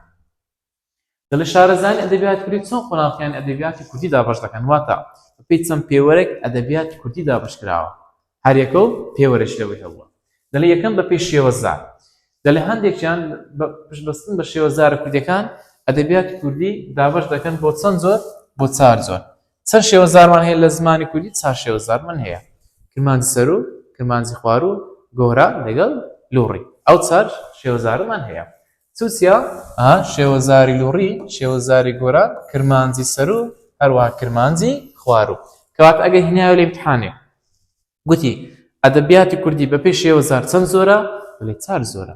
دەڵێ شارەزایانی ئەدەبیاتی کوردی چۆن قۆناغەکانی ئەدەبیاتی کوردی دابەش دەکەن؟ واتە بەپێی چەند پێوەرێک ئەدەبیاتی کوردی دابەش کراوە، هەر یەکە و پێوەرێکی لەوەی هەبووە. دەڵێ یەکەم بەپێی شێوەزار. دەڵێ هەندێکیان بە پشتبەستن بە شێوەزارە کوردیەکان ئەدەبیاتی کوردی دابەش دەکەن بۆ چەند جۆر؟ بۆ چار جۆر. چەند شێوەزارمان هەیە لە زمانی کوردی؟ چار شێوەزارمان هەیە، کرمانجی سەروو، کرمانجی خواروو، گۆران لەگەڵ لوڕی. ئەو چار شێوەزارەمان هەیە. چوچیە؟ ئا، شێوەزاری لوڕی، شێوەزاری گۆران، کرمانجی سەروو، هەروەها کرمانجی خواروو. کەواتە ئەگەر هینایەوە لە ئیمتحانێ گوتی ئەدەبیاتی کوردی بەپێی شێوەزار چەند زۆرە؟ دەڵێ چار زۆرە.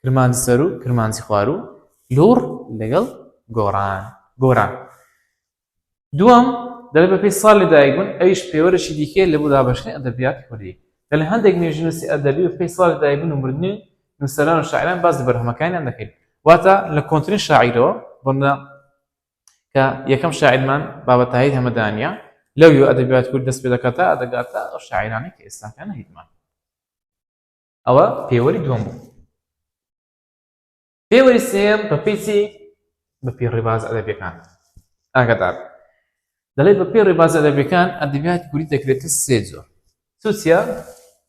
کرمانجی سەروو، کرمانجی خواروو، لوڕ لەگەڵ گۆران. گۆران. دووەم، دەڵێ بەپێی ساڵ لەدایک بوون، ئەویش پێوەرێکی دیکەیە لە بۆ دابەشکردنی ئەدەبیاتی کوردی. دەڵێ هەندێک مێژوونووسی ئەدەبی بەپێی ساڵ لەدایکبوون و مردنی نووسەران و شاعیران باس لە بەرهەمەکانیان دەکەین. واتە لە کۆنترین شاعیرەوە، بۆ نموونە کە یەکەم شاعیرمان بابە تاهیر هەمەدانییە، لەویەوە ئەدەبیاتی کوردی دەست پێ دەکات تا دەگاتە ئەو شاعیرانەی کە ئێستاکە هیتمان. ئەوە پێوەری دووەم بوو. پێوەری سێیەم بەپێی چی؟ بەپێی ڕێبازە ئەدەبیەکان. ئاگادار دەڵێت بەپێی ڕێبازە ئەدەبیەکان ئەدەبیاتی کوردی دەکرێتە سێ جۆر. چ چیە؟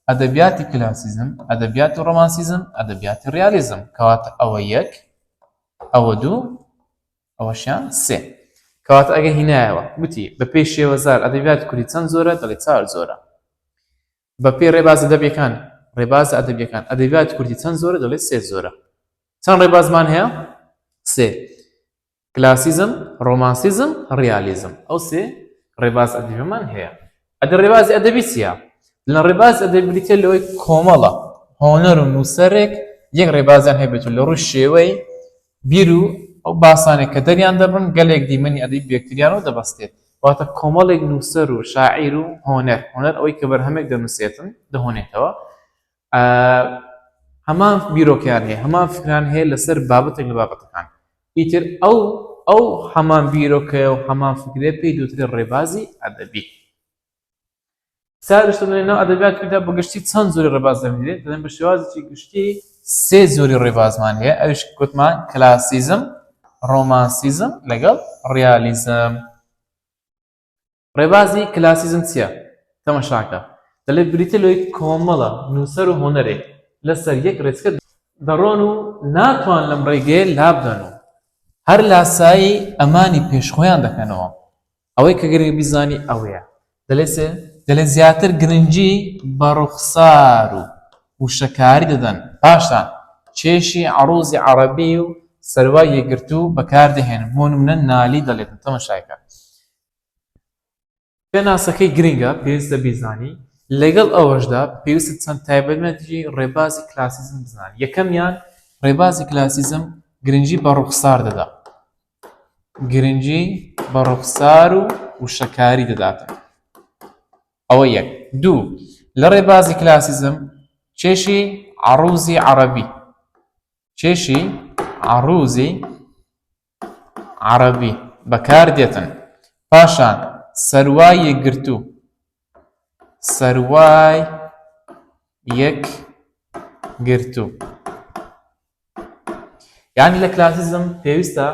ئەدەبیاتی کلاسیزم، ئەدەبیاتی ڕۆمانسیزم، ئەدەبیاتی ڕیالیزم. کەواتە ئەوە یەک، ئەوە دوو، ئەوەشیان سێ. کەواتە ئەگەر هینایەوە گوتی بەپێی شێوەزار ئەدەبیاتی کوردی چەند جۆرە؟ دەڵێ چار جۆرە. بەپێی ڕێبازە ئەدەبیەکان، ڕێبازە ئەدەبیەکان، ئەدەبیاتی کوردی چەند جۆرە؟ دەڵێ سێ جۆرە. چەند ڕێبازمان هەیە؟ سێ. کلاسیزم، ڕۆمانسیزم، ڕیالیزم. ئەو سێ ڕێباز ئەدەبیمان هەیە. ئەدە ڕێبازی ئەدەبی چییە؟ لە ڕێباز ئەدەبی بریتیە لەوەی کۆمەڵە هۆنەر و نووسەرێک یەک ڕێبازیان هەبێت و لە ڕووی شێوەی بیر و ئەو باسانەی کە دەریان دەبڕن گەلێک دیمەنی ئەدەبی بە یەکتریانەوە دەبەستێت. واتە کۆمەڵێک نووسەر و شاعیر و هۆنەر، هۆنەر ئەوەی کە بەرهەمێک دەنووسێتن، دەهۆنێتەوە، هەمان بیرۆکەیان هەیە، هەمان فکریان هەیە لەسەر بابەتێک لە بابەتەکان. ئیتر ئەو ئەو هەمان بیرۆکەیە و هەمان فکرەیە پێی دەوترێت ڕێبازی ئەدەبی. سارشتن لە ناو ئەدەبیاتی کورددا بە گشتی چەند جۆری ڕێباز دەبینرێت؟ دەڵێن بە شێوازێکی گشتی سێ جۆری ڕێبازمان هەیە، ئەویش گوتمان کلاسیزم، ڕۆمانسیزم لەگەڵ ڕیالیزم. ڕێبازی کلاسیزم چییە؟ تەمەشاکە دەڵێ بریتیە لەوەی کۆمەڵە نووسەر و هۆنەرێک لەسەر یەک ڕێچکە دەڕۆن و ناتوان لەم ڕێگەیە لابدەن و هەر لاسایی ئەمانی پێش خۆیان دەکەنەوە. ئەوەی کە گرنگە بیزانی ئەوەیە دەلێ چ؟ دەلێ زیاتر گرنگی بە ڕوخسار و وشەکاری دەدەن، پاشان کێشی عەڕوزی عەڕەبی و سەروای یەکگرتوو بەکار دەهێنن، بۆ نمونە نالی دەلێتن تەمەشای کە. پێناسەکەی گرنگە پێویستە بیزانی، لەگەڵ ئەوەشدا پێویستە چەند تایبەتمەندی ڕێبازی کلاسیزم بزانی، یەکەمیان ڕێبازی کلاسیزم گرنگی بە ڕوخسار دەدا، گرنگی بە ڕوخسار و وشەکاری دەداتن ئەوە یەک دوو لە ڕێبازی کلاسیزم کێشی عروزی عەڕەبی کێشی عروزی عەڕەبی بەکار دێتن پاشان سەروای یەکگرتوو سەروای یەک گرتوو یانی لە کلاسیزم پێویستە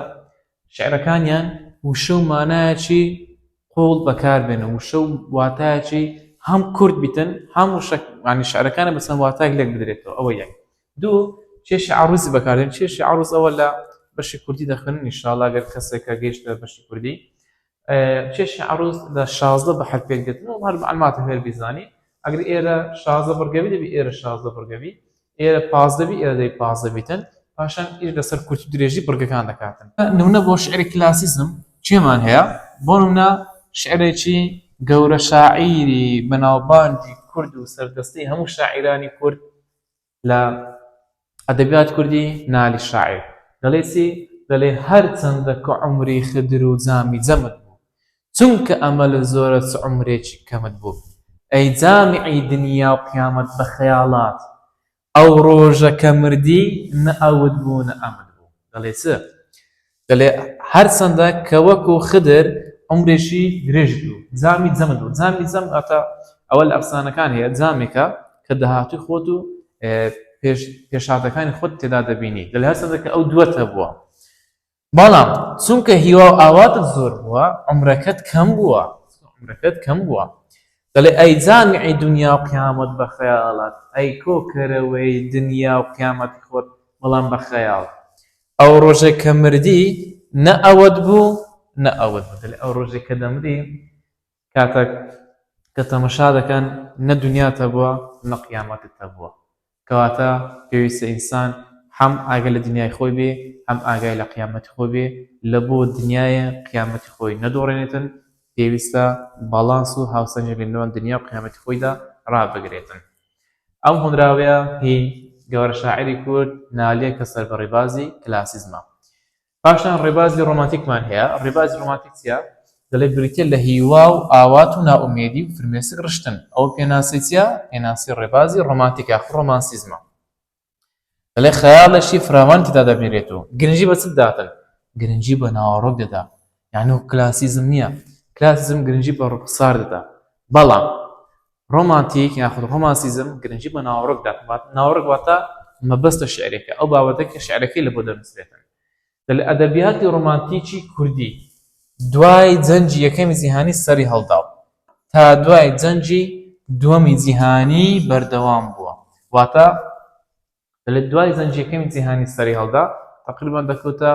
شعرەکانیان وشە و مانایەکی قوڵ بەکاربێنن وشە و واتایەکی هەم کورت بیتن هەم وشە ینی شعرەکانە بە چەند واتایەک لێک بدرێتەوە ئەوە یەک دوو کێشی عروزی بەکاردێن کێشی عروز ئەوە لە بەشی کوردی دەخوێنن ئینشاڵڵا گەر کەسێکە گەیشتە بەشی کوردی کێشی عروز لە 16 بەحر پێک دێتن و هەر معلوماتە هەر بیزانی ئەگەر ئێرە 16 بڕگەبی دەبی ئێرە 16 بڕگەبی ئێرە 15 بی ئێرە دەبی 15 بیتن. پاشان ئیش لەسەر کورتی و درێژی بڕگەکان دەکاتن. نمونە بۆ شیعری کلاسیزم کێمان هەیە؟ بۆ نمونە شیعرێکی گەورە شاعیری بەناوبانگی کورد و سەردەستەی هەموو شاعیرانی کورد لە ئەدەبیات کوردی نالی شاعیر دەڵێ چی؟ دەڵێ هەرچەندە کە عومری خدر و جامی جەمت بوو چونکە ئەمەلت زۆرە چ عومرێکی کەمت بوو ئەی جامیعی دنیا و قیامەت بە خەیاڵات ئەو ڕۆژە کە مردی نە ئەوت بوو نە ئەمت بوو. دەڵێ چ؟ دەڵێ هەرچەندە کە وەکو خدر عومرێکی درێژت بوو، جامی جەمت بوو. جامی جەم واتە ئەوە لە ئەفسانەکان هەیە، جامێکە کە داهاتووی خۆت و پێش پێشهاتەکانی خۆت تێدا دەبینی. دەڵێ هەرچەندە کە ئەو دووەت هەبووە، بەڵام چونکە هیوا و ئاواتت زۆر بووە عومرەکەت کەم بووە عومرەکەت کەم بووە دەڵێ ئەی جامیعی دنیا و قیامەت بە خەیاڵت ئەی کۆکەرەوەی دنیا و قیامەتی خۆت بەڵام بە خەیاڵ ئەو ڕۆژێک کە مردی نە ئەوەت بوو نە ئەوت بوو دەڵێ ئەو ڕۆژێک کە دەمری کاتەک کە تەمەشا دەکەن نە دنیات هەبووە نە قیامەتت هەبووە کەواتە پێویستە ئینسان هەم ئاگای لە دنیای خۆی بێ هەم ئاگای لە قیامەتی خۆی بێ لە بۆ دنیایێ قیامەتی خۆی نەدۆڕێنێتن پێویستە باڵانس و هاوسەنگی لە نێوان دنیا و قیامەتی خۆیدا ڕابگرێتن ئەم هۆنراوەیە هی گەورە شاعیری کورد نالیە کە سەر بە ڕێبازی کلاسیزمە. پاشان ڕێبازی ڕۆمانتیکمان هەیە، ڕێبازی ڕۆمانتیک چییە؟ دەڵێ بریتییە لە هیوا و ئاوات و نائومێدی و فرمێسک ڕشتن. ئەوە پێناسەی چییە؟ پێناسەی ڕێبازی ڕۆمانتیک یاخود ڕۆمانسیزمە. دەڵێ خەیاڵێکی فراوان تێدا دەبینرێت و گرنگی بە چ دەداتن؟ گرنگی بە ناوەڕۆک دەدا. یانی وەک کلاسیزم نییە. کلاسیزم گرنگی بە ڕوخسار دەدا. بەڵام ڕۆمانتیک یاخود ڕۆمانسیزم گرنگی بە ناوەڕۆک دات، ناوەڕۆک واتە مەبەستە شیعریەکە، ئەو بابەتە کە شیعرەکەی لە بۆ دەنووسرێتن. لە ئەدەبیاتی ڕۆمانتیکی کوردی دوای جەنگی یەکەمی جیهانی سەری هەڵدا و تا دوای جەنگی دووەمی جیهانی بەردەوام بووە، واتە لە دوای جەنگی یەکەمی جیهانی سەری هەڵدا تقریبا دەکەوتە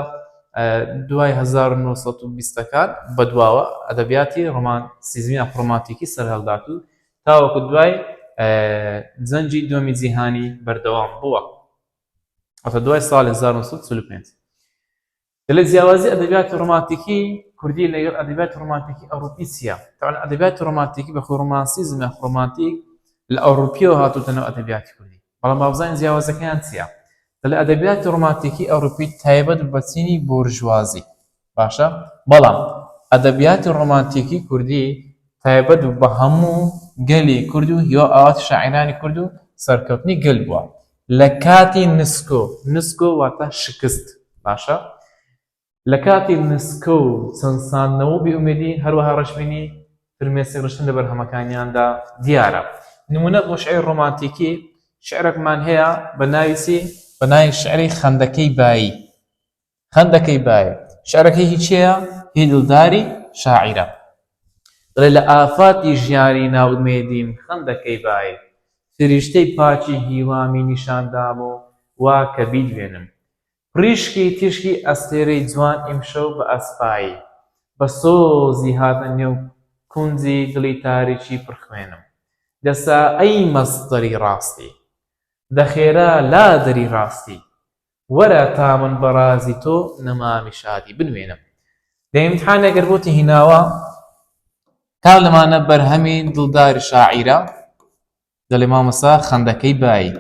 دوای 1920 ەکان بەدواوە ئەدەبیاتی ڕۆمانسیزمی یان ڕۆمانتیکی سەرهەڵدات و تاوەکو دوای جەنگی دووەمی جیهانی بەردەوام بووە ئەتە دوای ساڵی 1945 دەلێ جیاوازی ئەدەبیاتی ڕۆمانتیکی کوردی لەگەڵ ئەدەبیاتی ڕۆمانتیکی ئەوروپی چییە؟ تەبعەن ئەدەبیاتی ڕۆمانتیکی بە خۆی ڕۆمانسیزم یاخود ڕۆمانتیک لە ئەوروپیەوە هاتووتە ناو ئەدەبیاتی کوردی بەڵام با بزانین جیاوازەکەیان چییە؟ دەلێ ئەدەبیاتی ڕۆمانتیکی ئەوروپی تایبەت بە چینی بۆرژوازی باشە بەڵام ئەدەبیاتی ڕۆمانتیکی کوردی تایبەت بە هەموو گەلی کورد و هیوا ئاواتی شاعیرانی کورد و سەرکەوتنی گەل بووە لە کاتی نسکۆ، نسکۆ واتە شکست، باشە لە کاتی نسکۆ و چەوساندنەوە و بێئومێدی، هەروەها ڕەشبینی، فرمێسک ڕشتن لە بەرهەمەکانیاندا دیارە. نموونە بۆ شیعری ڕۆمانتیکی، شیعرێکمان هەیە بە ناوی چی؟ بە ناوی شیعری خەندەکەی بایی. خەندەکەی بایە. شیعرەکەی هی کێیە؟ هی دڵداری شاعیرە. دەڵێ لە ئافاتی ژیانی نائومێدیم خەندەکەی بایە. فریشتەی پاکی هیوامی نیشان دام و وا کە بیدوێنم. پڕیشکی تیشکی ئەستێرەی جوان ئیمشەو بە ئەسپایی. بە سۆزی هاتە نێو کونجی دڵی تاریکی پڕ خوێنم. دەسا ئەی مەسدەری ڕاستی. دە خێرا لادەری ڕاستی. وەرە تا من بە ڕازی تۆ نەمامی شادی بنوێنم. دە ئیمتحانێ گەر بۆتی هیناوە کام لەمانە بەرهەمی دڵداری شاعیرە؟ دەڵێ مامۆستا خەندەکەی بایی.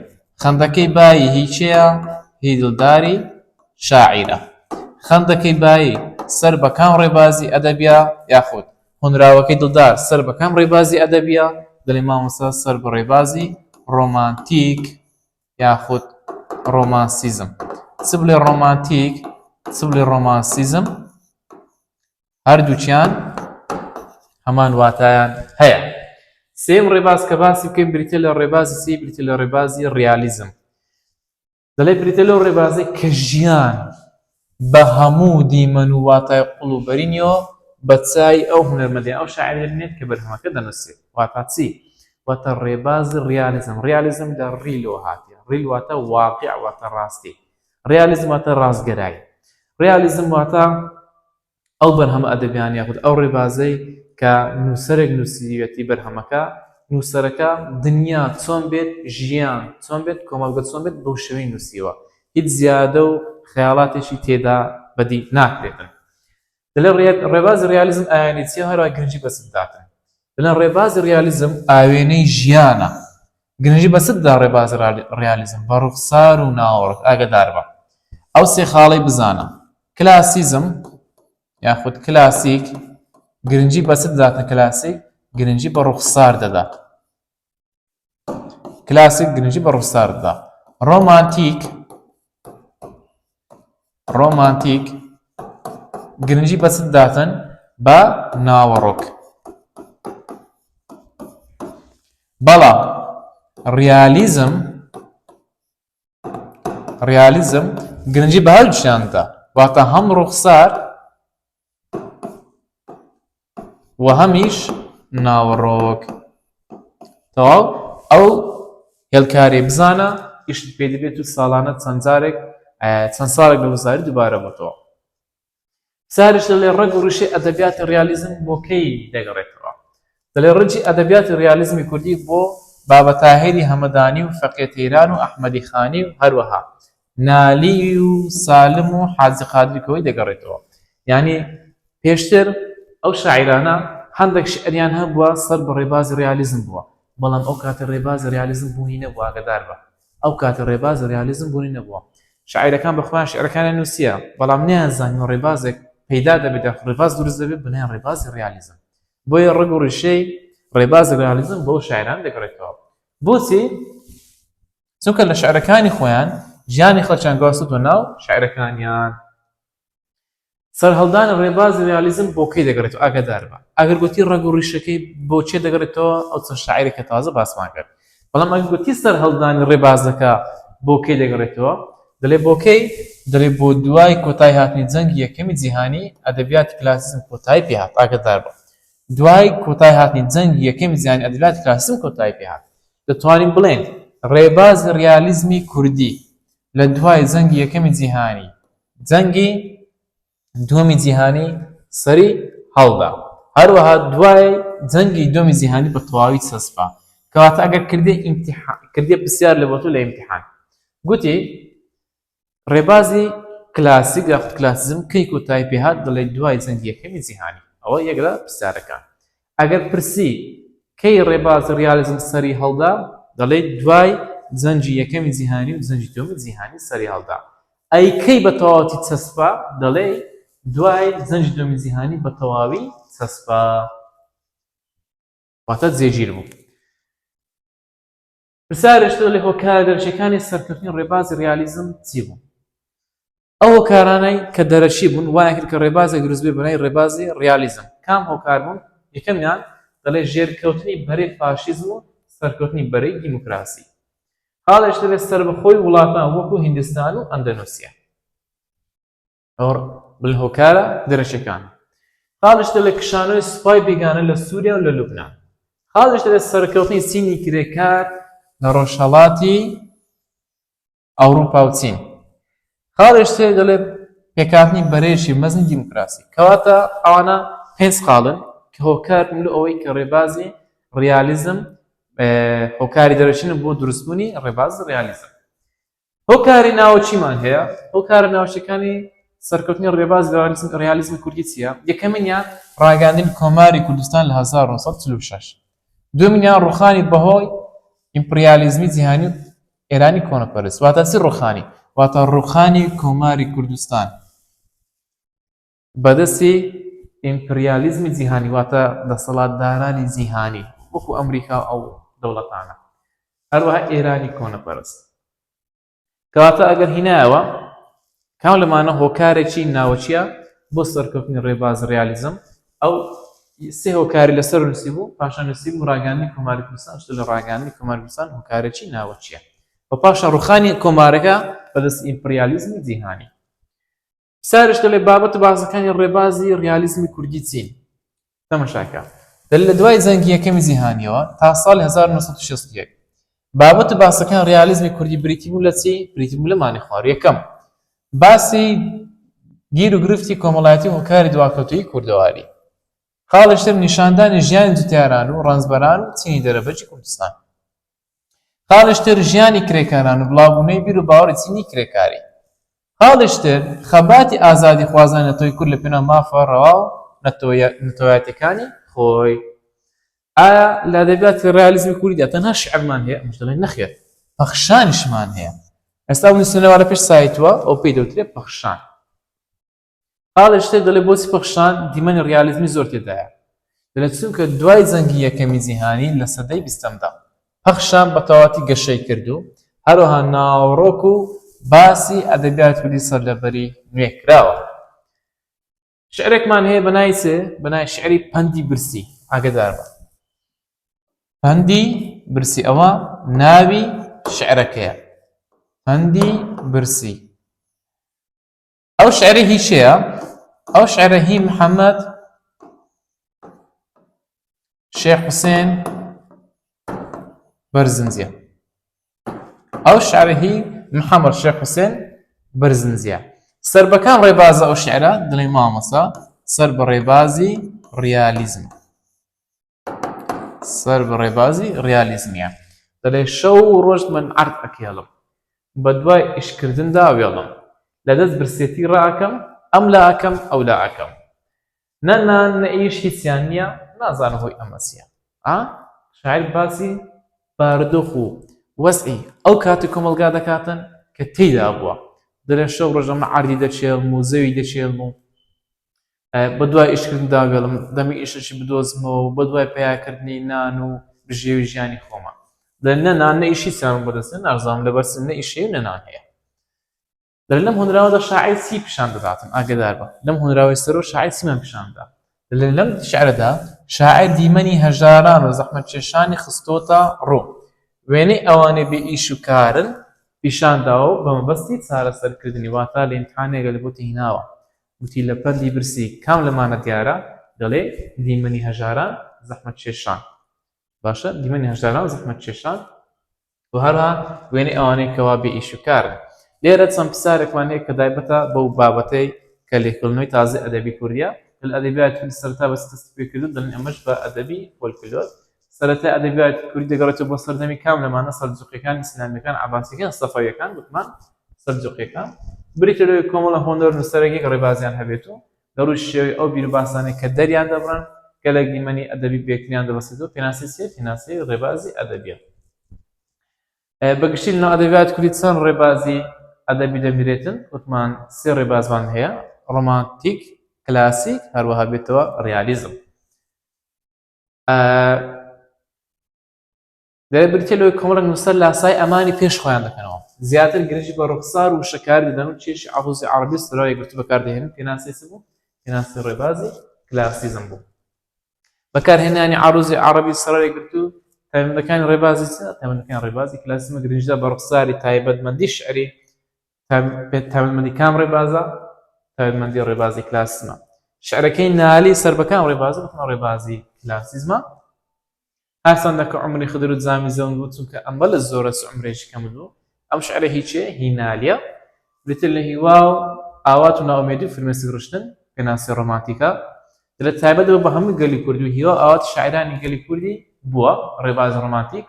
خەندەکەی بایی هی کێیە؟ هی دڵداری شاعیرە. خەندەکەی بایی سەر بە کام ڕێبازی ئەدەبیە یاخود هۆنراوەکەی دڵدار سەر بە کام ڕێبازی ئەدەبیە؟ دەڵێ مامۆستا سەر بە ڕێبازی ڕۆمانتیک یاخود ڕۆمانسیزم. چ بڵێ ڕۆمانتیک چ بڵێ ڕۆمانسیزم هەردووکیان هەمان واتایان هەیە. سێم ڕێباز کە باسی بکەین بریتە لە ڕێبازی چی؟ بریتە لە ڕێبازی ڕیالیزم. دەڵێ بریتە لەو ڕێبازەی کە ژیان بە هەموو دیمەن و واتای قوڵ و بەرینیەوە بە چای ئەو هونەرمەندە یان ئەو شاعیرە دەبینێت کە بەرهەمەکە دەنووسێت. واتا چی؟ واتە ڕێبازی ڕیالیزم. ڕیالیزم لە ڕیلەوە هاتیە. ڕیل واتە واقیع، واتە ڕاستی. ڕیالیزم واتە ڕاستگەرایی. ڕیالیزم واتە ئەو بەرهەمە ئەدەبیانە یاخود ئەو ڕێبازەی کە نووسەرێک نووسیویەتی بەرهەمەکە، نووسەرەکە دنیا چۆن بێت، ژیان چۆن بێت، کۆمەڵگە چۆن بێت بەو شێوەی نووسیوە. هیچ زیادە و خەیاڵاتێکی تێدا بەدی ناکرێتن. دەڵێ ڕێبازی ڕیالیزم ئاوێنەی چییە و هەروەها گرنگی بە چ دەداتن؟ دەڵێن ڕێبازی ڕیالیزم ئاوێنەی ژیانە. گرنگی بە چ دەدا ڕێبازی ڕیالیزم؟ بە ڕوخسار و ناوەڕۆک. ئاگەداربە ئەو سێ خاڵەی بزانە. کلاسیزم یاخود کلاسیک گرنگی بە چ دەداتن؟ کلاسیک گرنگی بە ڕوخسار دەدا. کلاسیک گرنگی بە ڕوخسار دەدا. ڕۆمانتیک ڕۆمانتیک گرنگی بە چ دەداتن؟ بە ناوەڕۆک. بەڵام ڕیالیزم ڕیالیزم گرنگی بە هەردووکیان دەدا، واتە هەم ڕوخسار و هەمیش ناوەڕۆک. تەواو ئەو هێڵکاری بزانە ئیشت پێ دەبێت و ساڵانە چەند جارێک چەند ساڵێک لە وەزاری دووبارە بۆتەوە. سارش دەڵێ ڕەگ و ڕیشەی ئەدەبیاتی ڕیالیزم بۆ کەی دەگەڕێتەوە؟ دەڵێ ڕەگی ئەدەبیاتی ڕیالیزمی کوردی بۆ بابە تاهیری هەمەدانی و فەقێ تەیران و ئەحمەدی خانی و هەروەها نالی و سالم و حاجی قادری کۆیی دەگەڕێتەوە. یانی پێشتر ئەو شاعیرانە هەندێک شیعریان هەبووە سەر بە ڕێبازی ڕیالیزم بووە، بەڵام ئەو کاتە ڕێبازی ڕیالیزم بوونی نەبووە، ئاگادار بە. ئەو کاتە ڕێبازی ڕیالیزم بوونی نەبووە. شاعیرەکان بە خۆیان شیعرەکانیان نووسییە، بەڵام نەیانزانیوە ڕێبازێک پەیدا دەبێت یاخود ڕێباز دروست دەبێت بە ناوی ڕێبازی ڕیالیزم. بۆیە ڕەگ و ڕیشەی ڕێبازی ڕیالیزم بۆ شاعیران دەگەڕێتەوە. بۆچی؟ چونکە لە شیعرەکانی خۆیان ژیانی خەڵکیان گواستۆتەوە ناو شیعرەکانیان. سەرهەڵدانی ڕێبازی ڕیالیزم بۆ کەی دەگەڕێتەوە؟ ئاگاداربە ئەگەر گوتی ڕەگ و ڕیشەکەی بۆ چێ دەگەڕێتەوە ئەو چەند شاعیرێک کە تازە باسمان کرد. بەڵام ئەگەر گوتی سەرهەڵدانی ڕێبازەکە بۆ کەی دەگەڕێتەوە، دەڵێ بۆ کەی؟ دەڵێ بۆ دوای کۆتایی هاتنی جەنگی یەکەمی جیهانی ئەدەبیاتی کلاسیزم کۆتایی پێ هات. ئاگاداربە دوای کۆتایی هاتنی جەنگی یەکەمی جیهانی ئەدەبیاتی کلاسیزم کۆتایی پێ هات. دەتوانین بڵێین ڕێبازی ڕیالیزمی کوردی لە دوای جەنگی یەکەمی جیهانی، جەنگی دووەمی جیهانی سەری هەڵدا. هەروەها دوای جەنگی دووەمی جیهانی بە تەواوی چەسپا. کەواتە ئەگەر کردی ئیمتیحان کردی پرسیار لە بۆ تۆ لە ئیمتیحان گوتی ڕێبازی کلاسیک یاخود کلاسیزم کەی کۆتایی پێهات دەڵێ دوای جەنگی یەکەمی جیهانی. ئەوە یەک لە پرسیارەکان. ئەگەر پرسی کەی ڕێبازی ڕیالیزم سەری هەڵدا دەڵێ دوای جەنگی یەکەمی جیهانی و جەنگی دووەمی جیهانی سەری هەڵدا. ئەی کەی بە تەواوەتی چەسپا؟ دەڵێی دوای جەنگی دووەمی جیهانی بە تەواوی چەسپا، واتە جێگیر بوو. پرسیارێک دەڵێ هۆکارە دەرەکیەکانی سەرکەوتنی ڕێبازی ڕیالیزم چی بوون؟ ئەو هۆکارانەی کە دەرەکی بوون وایان کرد کە ڕێبازێک دروست بێ بەناوی ڕێبازی ڕیالیزم. کام هۆکار بوون؟ یەکەمیان دەڵێ ژێرکەوتنی بەرەی فاشیزم و سەرکەوتنی بەرەی دیموکراسی. خاڵێش دەڵێ سەربەخۆی وڵاتان وەکو هیندستان و ئەندەنوسیا. بڵێ هۆکارە دەرەکیەکان. خاڵێش دەڵێ کشانەوەی سوپای بێگانە لە سووریا و لە لوبنان. خاڵێش دەڵێ سەرکەوتنی چینی کرێکار لە ڕۆژهەڵاتی ئەوروپا و چین. خاڵێش تر دەڵێ پێکهاتنی بەرەیەکی مەزنی دیموکراسی. کەواتە ئەوانە پێنج خاڵن کە هۆکار بوون لە ئەوەی کە ڕێبازی ڕیالیزم هۆکاری دەرەکین بۆ دروستبوونی ڕێبازی ڕیالیزم. هۆکاری ناوەکیمان هەیە. هۆکارە ناوەکیەکانی سەرکەوتنی ڕێبازی ڕیالیزمی کوردی چییە؟ یەکەمینیان ڕاگەیاندنی کۆماری کوردستان لە 1946. دووەمینیان ڕووخانی بەهۆی ئیمپریالیزمی جیهانی و ئێرانی کۆنەپەرست. واتە چی ڕووخانی؟ واتە ڕووخانی کۆماری کوردستان بەدەستی ئیمپریالیزمی جیهانی، واتە دەسەڵاتدارانی جیهانی وەکو ئەمریکا و ئەو دەوڵەتانە، هەروەها ئێرانی کۆنەپەرست. کەواتە ئەگەر هینایەوە کام لەمانە هۆکارێکی ناوەکیە بۆ سەرکەوتنی ڕێباز ڕیالیزم ئەو سێ هۆکاری لەسەر نووسی بوو پاشان نووسی بوو ڕاگەاندنی کۆماری کوردستان شتە لە ڕاگەاندنی کۆماری کوردستان هۆکارێکی ناوەکیە و پاشان ڕوخانی کۆمارەکە بەدەست ئیمپریالیزمی جیهانی پرسیارش دەڵێ بابەت و باسەکانی ڕێبازی ڕیالیزمی کوردی چین؟ تەمەشاکە دەل لە دوای جەنگی یەکەمی جیهانیەوە تا ساڵی 1961 بابەت و باسەکان ڕیالیزمی کوردی بریتی بوو لە چی؟ بریتی بوو لە مانی خوار یەکەم باسی گیر و گرفتی کۆمەڵایەتی و هۆکاری دواکەوتوویی کوردەواری خاڵێش تر نیشاندانی ژیانی جوتیاران و ڕەنجبەران و چینی دەرەبەگی کوردستان. خاڵیش تر ژیانی کرێکاران و بڵاوبوونەوەی بیر و باوەڕی چینی کرێکاری. خاڵیش تر خەباتی ئازادیخوازانی نەتەوەی کورد لە پێناو مافە ڕەوا و نەتەوایەتیەکانی خۆی. ئایا لە ئەدەبیاتی ڕیالیزمی کوردیدا تەنها شیعرمان هەیە؟ ئەمەش دەڵێن نەخێر، پەخشانیشمان هەیە. ئێستا ئەو نووسینەوە لە پێش سایتوە ئەو پێی دەوترێ پەخشان. خاڵێ شتێک دەڵێ بۆچی پەخشان دیمەنی ڕیالیزمی زۆر تێدایە؟ دەڵێ چونکە دوای جەنگی یەکەمی جیهانی لە سەدەی بیستەمدا پەخشان بە تەواوەتی گەشەی کرد و هەروەها ناوەڕۆک و باسی ئەدەبیاتی کوردی سەرلەبەری نوێ کراوە. شعرێکمان هەیە بە ناوی چ؟ بە ناوی شعری پەندی برسی. ئاگەدار بە. پەندی برسی ئەوە ناوی شعرەکەیە. پەندی برسی. ئەو شعرە هی کێیە؟ ئەو شعرە هی محەممەد شێخ حوسێن بەرزنجیە. ئەو شعرە هی محەممەد شێخ حوسێن بەرزنجیە. سەر بە کام ڕێبازە ئەو شعرە؟ دڵی مامۆستا سەر بە ڕێبازی ڕیالیزم. سەر بە ڕێبازی ڕیالیزمیە. دەڵێ شەو و ڕۆژ من عەرد ئەکێڵم بە دوای ئیشکردندا وێڵم لە دەست برسێتی ڕائەکەم ئەم لا ئەکەم ئەو لا ئەکەم نە نان نە ئیش هیچیان نییە نازانم هۆی ئەمە چییە ئا شاعیر باسی بارودۆخ و وەزعی ئەو کاتی کۆمەڵگا دەکاتن کە تێیدا بووە دەڵێ شەو ڕۆژ ئەمە عەردی دەکێڵم و زەوی دەکێڵم و بەدوای ئیشکردندا وێڵم، دەمی ئیشێکی بدۆزمەوە و بەدوای پەیاکردنی نان و بژێوی ژیانی خۆمە. دەڵێ نە نان نە ئیش هیچیانم بۆ دەست نییە، ناشزانم لەبەر چ نە ئیش هەیە و نە نان هەیە. دەڵێ لەم هۆنراوەدا شاعیر چی پیشان دەداتن؟ ئاگەدار بە، لەم هۆنراوەی سەرەوە شاعیر چیمان پیشان دا؟ دەڵێ لەم شیعرەدا شاعیر دیمەنی هەژاران و زەحمەتکێشانی خستۆتە ڕوو. وێنەی ئەوانەی بێ ئیش و کارن پیشان داوە و بە مەبەستی چارەسەرکردنی، واتە لە ئیمتحانێک لە بۆتی هیناوە. گوتی لە پەندی برسی کام لەمانە دیارە؟ دەڵێ دیمەنی هەژاران زەحمەتکێشان. باشە دیمەنی هەژاران زەحمەتکێشان و هەروەها وێنەی ئەوانەی کەوا بێ ئیش و کارن. لێرە چەند پرسیارێکمان هەیە کە تایبەتە بەو بابەتەی کە لێکۆڵینەوەی تازەی ئەدەبی کوردیە. لە ئەدەبیاتی کوردی سەرەتا بە چ دەستی پێ کردو دەڵێن ئەمەش بە ئەدەبی فۆلکلۆر. سەرەتای ئەدەبیاتی کوردی دەگەڕێتەوە بۆ سەردەمی کام لەمانە؟ سەلجوقیەکان، ئیسلامیەکان، عەباسیەکان، سەفەویەکان. گوتمان سەلجوقیەکان بریتیە لەوەی کۆمەڵە هۆنەر و نووسەرێک یەک ڕێبازیان هەبێت و لە ڕووی شێوەی ئەو بیروباسانەی کە دەریان دەبڕن گەلێک دیمەنی ئەدەبی بەیەکتریان دەبەستێتەوە. پێناسەی چیە؟ پێناسەی ڕێبازی ئەدەبیە. بە گشتی لەناو ئەدەبیات کوردی چەند ڕێبازی ئەدەبی دەبینرێتن؟ وتمان سێ ڕێبازمان هەیە، ڕۆمانتیک، کلاسیک، هەروەها بێتەوە ڕیالیزم. دەبێت بریتیە لەوەی کۆمەڵێک نووسەر لاسایی ئەمانی پێش خۆیان دەکەنەوە، زیاتر گرنگی بە ڕوخسار و وشەکاری دەدەن و کێشی عەرووزی عەڕەبی و سەرەوە یەکگرتوو بەکاردەهێنن، پێناسەی چ بوو؟ پێناسەی ڕێبازی کلاسیزم بوو. بەکارهێنانی عەرووزی عەڕەبی و سەرەوە یەکگرتوو تایبەتمەندەکانی ڕێبازی چیە؟ تایبەتمەندەکانی ڕێبازی کلاسیزمە گرنگیدان بە ڕوخساری تایبەتمەندی شیعری، تایبەتمەندی کام ڕێبازە؟ تایبەتمەندی ڕێبازی کلاسیزمە. شیعرەکەی نالی سەر بە کام ڕێبازە؟ گوتمان ڕێبازی کلاسیزمە. هەرچەندە کە عومری خدر و جامی زەون بوو، چونکە ئەمە لە زۆرە چ عومرێکی کەمت بوو. ئەم شعرە هی کێ؟ هی نالیە. بریتیە لە هیوا و ئاوات و نائومێدی و فرمێسک ڕشتن، پێناسەی ڕۆمانتیکە. دەڵێت تایبەت بە هەموو گەلی کورد و هیوا و ئاواتی شاعیرانی گەلی کوردی بووە، ڕێبازی ڕۆمانتیک.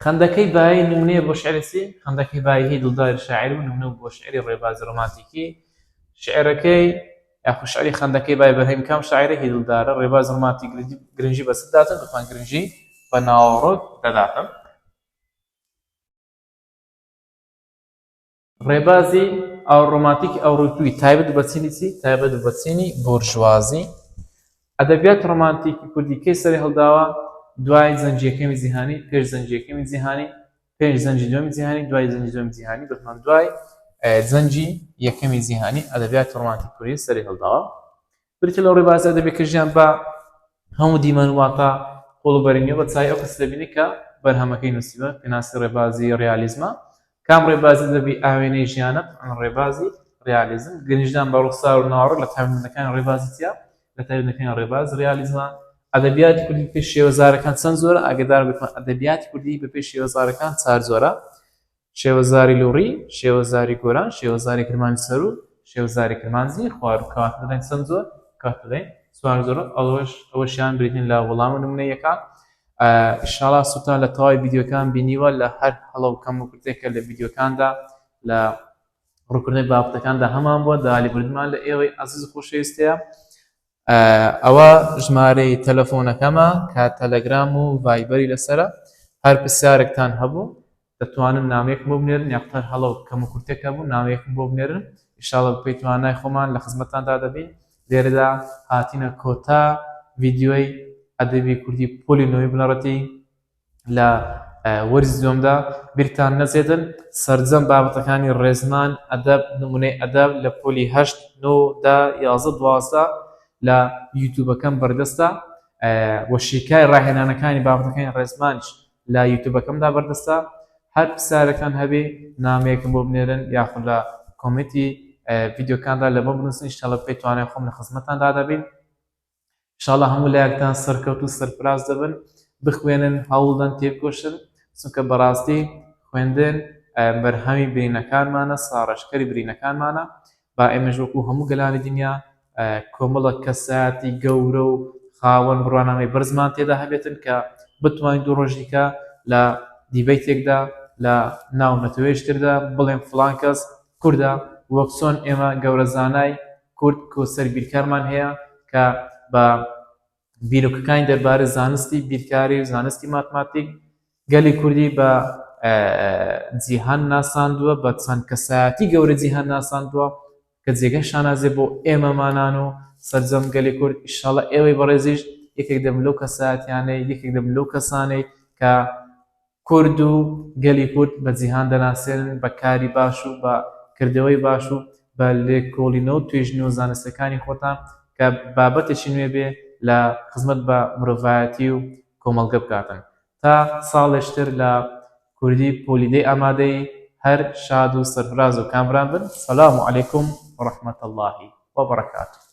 خەندەکەی بایی نمونەیە بۆ شعری چی؟ خەندەکەی بایی هی دڵداری شاعیر بوو، نمونە بوو بۆ شعری ڕێبازی ڕۆمانتیکی. شعرەکەی یاخود شعری خەندەکەی بای بەرهەمی کام شاعیرە؟ هی دڵدارە. ڕێبازی ڕۆمانتیک گرنگی بە چ دەداتن؟ گوتمان گرنگی بە ناوەڕۆک دەداتن. ڕێبازی ڕۆمانتیکی ئەوروپی تایبەت بە چینی چی؟ تایبەت بە چینی بۆرژوازی. ئەدەبیاتی ڕۆمانتیکی کوردی کەی سەری هەڵداوە؟ دوای جەنگی یەکەمی جیهانی، پێش جەنگی یەکەمی جیهانی، پێش جەنگی دووەمی جیهانی، دوای جەنگی دووەمی جیهانی، گوتمان دوای جەنگی یەکەمی جیهانی ئەدەبیاتی ڕۆمانتیکی کوردی سەری هەڵداوە. بریتیە لەو ڕێبازە ئەدەبیە کە ژیان بە هەموو دیمەن و واتا قوڵ و بەرینیەوە بە چاوی ئەو کەسە دەبینی کە بەرهەمەکەی نووسیوە، پێناسی ڕێبازی ڕیالیزمە. کام ڕێبازی ئەدەبی ئاوێنەی ژیانە؟ تەبعەن ڕێبازی ڕیالیزم. گرنگیدان بە ڕوخسار و ناوەڕۆک لە تایبەتمەندەکانی ڕێبازی چییە؟ لە تایبەتمەندەکانی ڕێباز ڕیالیزمە. ئەدەبیاتی کوردی بەپێی شێوەزارەکان چەند جۆرە؟ ئاگادار بێتمان ئەدەبیاتی کوردی بەپێی شێوەزارەکان چار جۆرە. شێوەزاری لوڕی، شێوەزاری گۆران، شێوەزاری کرمانجی سەروو، شێوەزاری کرمانجی خواروو. کەواتە دەڵێین چەند جۆر؟ کەواتە دەڵێین چوار جۆر. ئەوەش ئەوەشیان بریتین لە وەڵامە نموونەییەکان. ئیشاڵا سوودتان لە تەواوی ڤیدیۆکان بینیوە لە هەر هەڵە و کەم و کورتێکە لە ڤیدیۆکاندا لە ڕوونکردنەوەی بابەتەکاندا هەمان بووە داوا لێبوردنمان لە ئێوەی ئازیز و خۆشەویستەیە ئەوە ژمارەی تەلەفۆنەکەمە کە تەلەگرام و ڤایبەری لەسەرە هەر پرسیارێکتان هەبوو دەتوانن نامەیەکم بۆ بنێرن یاخود هەر هەڵە و کەموکورتێک هەبوو نامەیەکم بۆ بنێرن ئیشاڵە بەپێی توانای خۆمان لە خزمەتتاندا دەبین لێرەدا هاتینە کۆتا ڤیدیۆی ئەدەبی کوردی پۆلی نۆی بنەڕەتی لە وەرزی دووەمدا بیرتان نەچێتن سەرجەم بابەتەکانی ڕێزمان ئەدەب نمونەی ئەدەب لە پۆلی هەشت نۆ دە 11 12 لە یوتیوبەکەم بەردەستە وە شیکای ڕاهێنانەکانی بابەتەکانی ڕێزمانیش لە یوتیوبەکەمدا بەردەستە هەر پرسیارێکتان هەبێ نامەیەکم بۆ بنێرن یاخود لە کۆمێنتی ڤیدیۆکاندا لە بۆ بنووسن ئیشاڵڵا بەپێی توانای خۆم لە خزمەتتاندا دەبین ئیشاڵڵا هەموو لایەکتان سەرکەوت و سەرفراز دەبن بخوێنن هەوڵدەن تێبکۆشن چونکە بەڕاستی خوێندن بەرهەمی برینەکانمانە ساڕێژکەری برینەکانمانە با ئێمەش وەکو هەموو گەلانی دنیا کۆمەڵە کەسایەتی گەورە و خاوەن بڕوانامەی بەرزمان تێدا هەبێتن کە بتوانین دوو ڕۆژ دیکە لە دیبەیتێکدا لە ناو نەتەوەیەکی تردا بڵێن فڵان کەس کوردە وەک چۆن ئێمە گەورە زانای کورد کۆسەر بیرکارمان هەیە کە بە بیرۆکەکانی دەربارەی زانستی بیرکاری و زانستی ماتماتیک گەلی کوردی بە جیهان ناساندووە بە چەند کەسایەتی گەورە جیهان ناساندووە کە جێگەی شانازیە بۆ ئێمەمانان و سەرجەم گەلی کورد ئیشاڵە ئێوەی بەڕێزیش یەکێک دەبن لەو کەسایەتیانەی یەکێک دەبن لەو کەسانەی کە کورد و گەلی کورد بە جیهان دەناسێنن بە کاری باش و بە کردەوەی باش و بە لێکۆڵینەوە و توێژینەوە زانستیەکانی خۆتان کە بابەتێکی نوێ بێ لە خزمەت بە مرۆڤایەتی و کۆمەڵگە بکاتن تا ساڵێش تر لە کوردی پۆلی دەی ئامادەیی هەر شاد و سەرفراز و کامران بن سلام علیکم و رحمە اللە و برکاته.